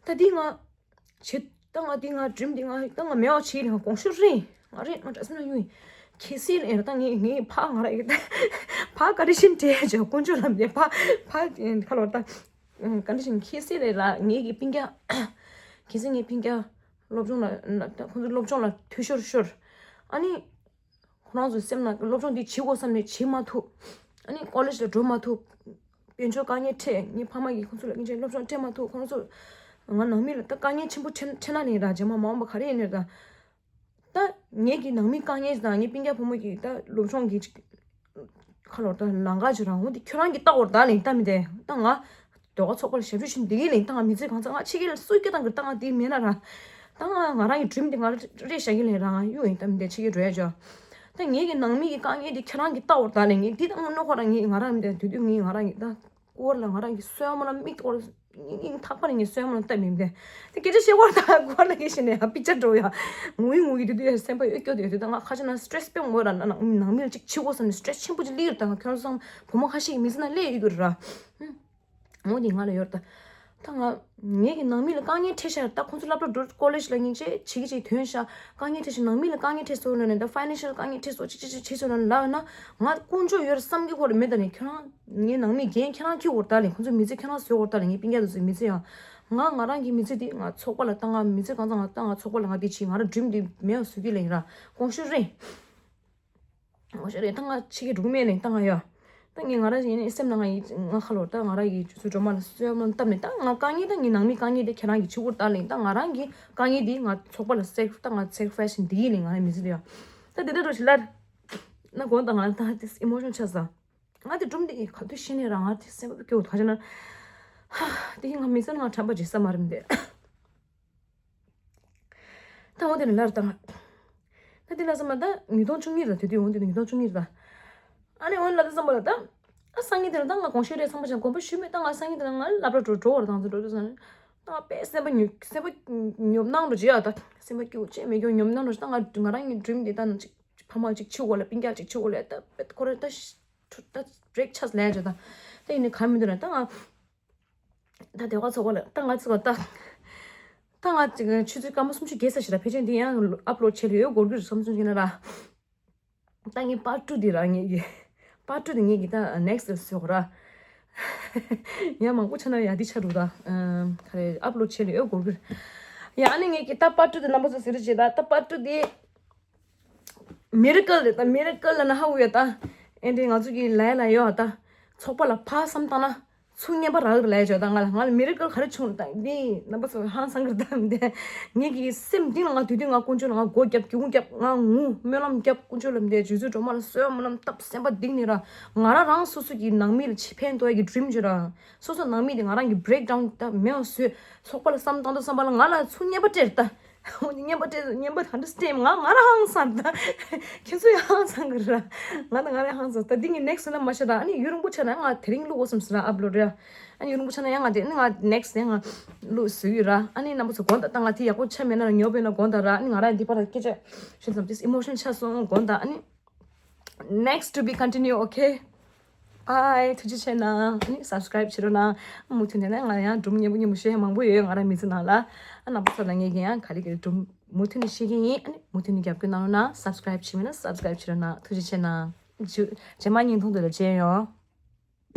ད་དེ་ང་བྱེད་ད་ང་དེ་ང་dream དེ་ང་ད་ང་མེད་པ་བྱེད་ལ་ང་དགོངས་ཞུ་རེད། ང་རེད་ང་འདྲ་སེམས་ནང་ཡོད་ཡིན། གལ་སྲིད་རེད་ད་ངས་ངས་ཕ་ང་ར་ཡོད་ད་ཕ་ག་རེ་བཞིན་བྲེལ་བྱ་དཀོན་མཆོག་ལ་འདས་ཕ་ཕ་ཁ་ལོར་ད། ཨང་། ག་འདྲ་ཞིག་ཁྱེད་སྲིད་རེད་ལ་ངེད་ཀྱི་སྤུན་ཀྱག་ཁྱེད་སྲིད་ངའི་སྤུན་ཀྱག་སློབ་སྦྱོང་ལ་ན་ད་ཁོང་ཚོ་སློབ་སྦྱོང་ལ་འཐུས་ཤོར་ཤོར། ཨ་ནི། ཁོ་རང་ཚོའི་སེམས་ནང་སློབ་སྦྱོང་འདི་བྱེད་དགོས་བསམ་ནས་བྱེད་མ་ཐུབ། ཨ་ནི་ཀོ་ལེཇ་ལ་འགྲོ་མ་ཐུབ། དཔལ་འབྱོར་དཀའ་ངལ་འཕྲད་ངའི་ཕ་མ་གིས་ཁོང་ཚོ་ལ་སྙིང་རྗེ་སློབ་སྦྱོང་སྤྲད་མ་ཐུབ་ཁོང་ཚོ། ང་ནང་མི་ལ་ད་དཀའ་ངལ་ཆེན་པོ་འཕྲད་འཕྲད་ན་ནི་ར་རྗེས་མ་མ་འོངས་པ་ག་རེ་ཡིན་ནས་ད། ད་ངེད་ཀྱི་ནང་མི་དཀའ་ངལ་དང་ངའི་སྤུན་ཀྱག་བུ་མོ་གི་ད་སློབ་སྦྱོང་གི་ཅིག་ཁ་ལོ་ད་ལང་ཀ་ཅིག་རང་འོ་འདི་ཁྱོད་རང་གི་ལྟ་བར་ད་ལིང་ལྟ་མི་དེ་ད་ང་ཟློས་གར་ཚོགས་པ་ལ་ཞབས་ཞུ་ཞུ་འདི་གི་ལིང་ད་ང་མི་ཚེ་གང་ཚ་ང་ཕྱི་རྒྱལ་ལ་སུས་སྐད་བཏང་གི་ད་ང་དེ་མེད་ན་ར་ད་ང་ང་རང་གི་dream དེ་ང་རེ་བཞག་གི་ལིང་རང་ང་གཡུག་ཡིན་ལྟ་མི་དེ་ཕྱི་རྒྱལ་འགྲོ་ཡ་ཅོ། ད་ངེད་ཀྱི་ནང་མི་གི་དཀའ་ངལ་དེ་ཁྱོད་རང་གི་ལྟ་བར་ད་ལིང་ངས་འདི་ད་ང་གནོད་ཁོ་རང་ངས་ང་རང་མི་དེ་དུས་དུས་ངས་ང་རང་གི་ད། སྐོར་ལ་ང་རང་གི་སོན་མོ་ལ་མིག་སྐོར་སྙིང་ཐག་པ་ནས་ངའི་སོན་མོ་ལ་ལྟ་མིན་ཏེ། དེ་སྐད་ཆ་བཤད་བར་ད་སྐོར་ལ་གི་ཞིག་ནས་ཡང་པི་ཅར་འགྲོ་ཡ། ངུ་ཡི་ངུ་ཡི་དུས་དུས་ཡ་སེམས་པ་ཡོད་སྐྱོ་དེ་དུས་ད་ང་ཁ་ཆེ་ན་སི་ཊེ་རེ་སི་པེག་མོ་ར་ན་ནང་ནང་མི་ལ་ཅིག་བྱེད་དགོས་བསམ་ནས་སི་ཊེ་རེ་སི་ཆེན་པོ་ཅིག་སླེབས་ཡོད་ད་ང་ཁྱོད་ཚོ་བུ་མོ་ཁ་ཤས་ཀྱི་མི་ཚེ་ན་སླེབས་ཡོད་གི་ར། ངོ་དེ་ང་ལ་ཡོད་ད། ད་ང་ངེད་ཀྱི་ནང་མི་ལ་དཀའ་ངལ་འཕྲད་ཤར་ད་ཁོང་ཚོ་སློབ་གྲྭ་འགྲོ་ཀོ་ལེཇ་ལ་སྙིང་རྗེ་བྱེད་ཀྱི་ཅིག་ཐོན་ཤག་དཀའ་ངལ་འཕྲད་ཤག་ནང་མི་ལ་དཀའ་ངལ་འཕྲད་སོང་ལ་ནས་ད་ཕའི་ནན་ཤལ་དཀའ་ངལ་འཕྲད་སོང་ཅི་ཅི་ཅི་བྱེད་སོང་ལ་ལབ་ན་ང་དཀོན་མཆོག་ཡོད་རེད་བསམ་གྱི་ཁོ་རེ་མེད་ད་ནས་ཁྱོད་རང་ངའི་ནང་མི་འགན་ཁྱེད་རང་འཁྱེར་དགོས་རེད་ད་ལས་ཁོང་ཚོའི་མི་ཚེ་ཁྱེད་རང་བཟོས་དགོས་རེད་ད་ལས་ངའི་སྤུན་ཀྱག་དེ་ཚོའི་མི་ཚེ་ཡང་ང་ང་རང་གི་མི་ཚེ་འདི་ང་ཚོགས་པ་ལ་ད་ང་མི་ཚེ་གང་ཚང་ང་ད་ང་ཚོགས་པ་ལ་ང་འདི་བྱེད་ང་རང་ཌི་རིམ་འདི་མེད་པ་བཟོ་གི་ལས་ཡིན་ར་དཀོན་མཆོག་རེད། ང་ཤོར་རེད་ད་ང་ཕྱི་རྒྱལ་འགྲོ་གི་མེད་ལེ་ད་ང་ཡ། ད་ངས་ང་རང་ཡིན་ནའི་སེམས་ནང་ང་ཡི་ང་ཁ་ལོར་ད་ང་རང་གི་ཇུ་ཚུ་སྒྲོལ་མ་ལ་གསོལ་བ་བཏབ་ནས་ད་ང་དཀའ་ངལ་ད་ངའི་ནང་མི་དཀའ་ངལ་དེ་ཁྱེད་རང་གི་ཆུ་བུར་ལྟར་ལེ་ད་ང་རང་གི་དཀའ་ངལ་དེ་ང་ཚོགས་པ་ལ་སེག་ད་ང་སེག་རི་ཕའི་སི་འདི་ཡིན་ལེ་ང་རང་མི་ཚེ་དེ་ཡ། ད་དེ་འདྲ་འགྲོ་ཞིག་ལར། ན་དགོངས་དག་ང་ད་དེ་ཨི་མོ་ཤོན་ཆགས་ས། ང་དེ་སྒྲུང་དེ་ག་དུས་ཤེས་ནས་རང་ང་དེ་སེམས་པ་སྐྱོ་ཐག་ཆ་ན། ཧ། དེ་ང་མི་ཚེ་ནང་དྲན་པ་བརྗེད་ས་མ་རེད་མི་འདུག་ད་འོ་དེ་ནས་ལར་བཏང་། ད་དེ་ལ་བསམ་པ་ད་ཉིས་སྟོང་བཅུ་གཉིས་རེད་དེ་དུས་འོ་དེ་ཉིས་སྟོང་བཅུ་གཉིས་རེད་ད། ཨ་ནི་འོ་ལ་ད་བསམ་པ་ལ་ད། ཨ་སང་ཉིན་དེ་ལ་ད་ང་དགོངས་ཞུ་རེད་བསམ་པ་ཅང་དགོངས་པ་ཞུས་མེད་ད་ང་སང་ཉིན་དེ་ལ་ང་སློབ་གྲྭ་འགྲོ་འགྲོ་བར་དང་ཚོ་འགྲོ་དུས་ཙང་ད་ང་དཔེ་སེམས་པ་ཉོ་སེམས་པ་ཉོབ་སྣང་འགྲོ་བྱེད་ཡ་ད་སེམས་པ་སྐྱིད་པོ་ཅེས་མེད་ཀྱང་ཉོབ་སྣང་འགྲོ་བྱེད་ད་ང་ང་རང་གི་ཌི་རིམ་དེ་ད་ཅིག་ཕ་མ་ཅིག་ཆུ་འོག་ལ་སྤུན་ཀྱག་ཅིག་ཆུ་འོག་ལ་ད་ཁོ་རེ་ད་ད་བྲེག་ཆགས་ལས་བྱ་ད་ད་ཡིན་ནི་ག་མི་འདུག་ན་ད་ང་། ད་དེ་བ་ཚོགས་པ་ལ་ད་ང་ཚོ་ད། ད་ང་ཅིག་ཆུ་ཚོད་སྐར་མ་སུམ་ཅུ་བརྒལ་ས་ཞིག་ལ་ཕལ་ཆེར་འདི་ཡང་ཨབ་ལོཌ་བྱེད་ལ་ཡོད་འགོར་གྱི་རེད་བསམ་སོང་ཞིག་ན་ར། ད་ངའི་པར་ཊུ་འདི་ར་ངེད་ཀྱི། པར་ཊུ་འདི་ངེད་ཀྱི་ད་ནེག་སི་ཊི་ལ་བཟོས་གོ་ར། ཡང་མང་པོ་ཆགས་ན་ཡ་འདི་ཆགས་འགྲོ་ད། ཨམ། ག་རེ་ཨབ་ལོཌ་བྱེད་ལ་ཡོད་འགོར་གྱི་རེད། ཡ་ཨ་ནི་ངེད་ཀྱི་ད་པར་ཊུ་འདི་རྣམ་པ་ཚོ་གཟིགས་རེ་བྱེད་ད་ད་པར་ཊུ་འདི། མི་རི་ཀལ་རེད་ད། མི་རི་ཀལ་ལ་ན་ཧ་གོ་ཡོད་ད། ཨེ་འདྲའི་ང་ཚོ་གི་ལས་ལ་ཡོད་ད། ཚོགས་པ་ལ་ཕར་བསམ་བཏང་ན་ཚུར་རྔན་པ་རག་གི་ལས་བྱོས་ད། ང་ལ་ང་ལ་མི་རི་ཀལ་ག་རེ་བྱུང་ད་འདི་རྣམ་པ་ཚོ་ཧང་སང་གི་ད་མི་འདི། ངེད་ཀྱི་སེམས་འདི་ལ་ང་དུས་དུས་ང་དཀོན་མཆོག་ལ་ང་སྒོ་བརྒྱབ་སྒེའུ་ཁུང་བརྒྱབ་ང་ངུ་སྨོན་ལམ་བརྒྱབ་དཀོན་མཆོག་ལ་མི་འདི་ཇུ་ཚུ་སྒྲོལ་མ་ལ་གསོལ་སྨོན་ལམ་བཏབ་སེམས་པ་གཏིང་ནས་ར། ང་རང་རང་སོ་སོ་གི་ནང་མི་ལ་ཕན་ཐོགས་ཡ་གི་ཌི་རིམ་བྱོས་ར། སོ་སོ་ནང་མི་དེ་ང་རང་གི་བྷི་རེག་ཌའུན་ད་མེད་པ་བཟོས། ཚོགས་པ་ལ་བསམ་བཏང་དུས་བསམ་པ་ལ་ང་ལ་ཚུར་རྔན་པ་སྤྲད་ད། འོ་ནི་རྔན་པ་སྤྲད་རྔན་པ་ད་འདྲ་སྤྲད་ང་ང་རང་ཧང་སང་ད། ཁྱེད་ཚོ་ཡང་ཧང་སང་གི་ར། ང་ད་ང་རང་ཧང་སང་ད་འདི་ངའི་ནེག་སི་ཊི་ལ་མ་ཤེས་ད། ཨ་ནི་ཡུན་རིང་པོ་ཆགས་ན་ང་དེ་རིང་བླུག་དགོས་བསམ་ཟེར་ཨབ་ལོཌ་ར། ཨ་ནི་ཡུན་རིང་པོ་ཆགས་ན་ཡང་ང་དེ་ནི་ང་ནེག་སི་ཊི་ཡང་ང་བླུག་བཟོ་གི་ར། ཨ་ནི་རྣམ་པ་ཚོ་དགོངས་དག་ད་ང་དེ་ཡག་པོ་ཆགས་མེད་ན་ར་ཉོབ་པས་ན་དགོངས་དག་ར། ཨ་ནི་ང་རང་འདི་པར་ཁྱེད་ཚོ་ཤེས་ཙམ་ཏིས་ཨི་མོ་ཤན་ཆགས་སོང་དགོངས་དག་ཨ་ནི། Next to be continue, okay? Bye. ཐུགས་རྗེ་ཆེ་གནང་། ཨ་ནི་སབ་སི་ཀ་རེབ་བྱེད་རོགས་གནང་། མུ་མཐུད་ནས་ང་ཡང་སྒྲུང་སྙན་པོ་སྙན་པོ་བཤད་མང་པོ་ཡོད་ང་རང་མི་ཚེ་ནང་ལ། ཨ་རྣམ་པ་ཚོ་ལ་ངས་ཀྱི་ཡང་ག་རེ་གི་སྒྲུང་མུ་མཐུད་ནས་བཤད་ཀྱི་ཡིན། ཨ་ནི་མུ་མཐུད་ནས་རྒྱབ་སྐྱོར་གནང་རོགས་གནང་། སབ་སི་ཀ་རེབ་བྱེད་མེད་ན་སབ་སི་ཀ་རེབ་བྱེད་རོགས་གནང་། ཐུགས་རྗེ་ཆེ་གནང་། རྗེས་མ་བརྙན་ཐུང་དེ་ལ་མཇལ་ཡོང་།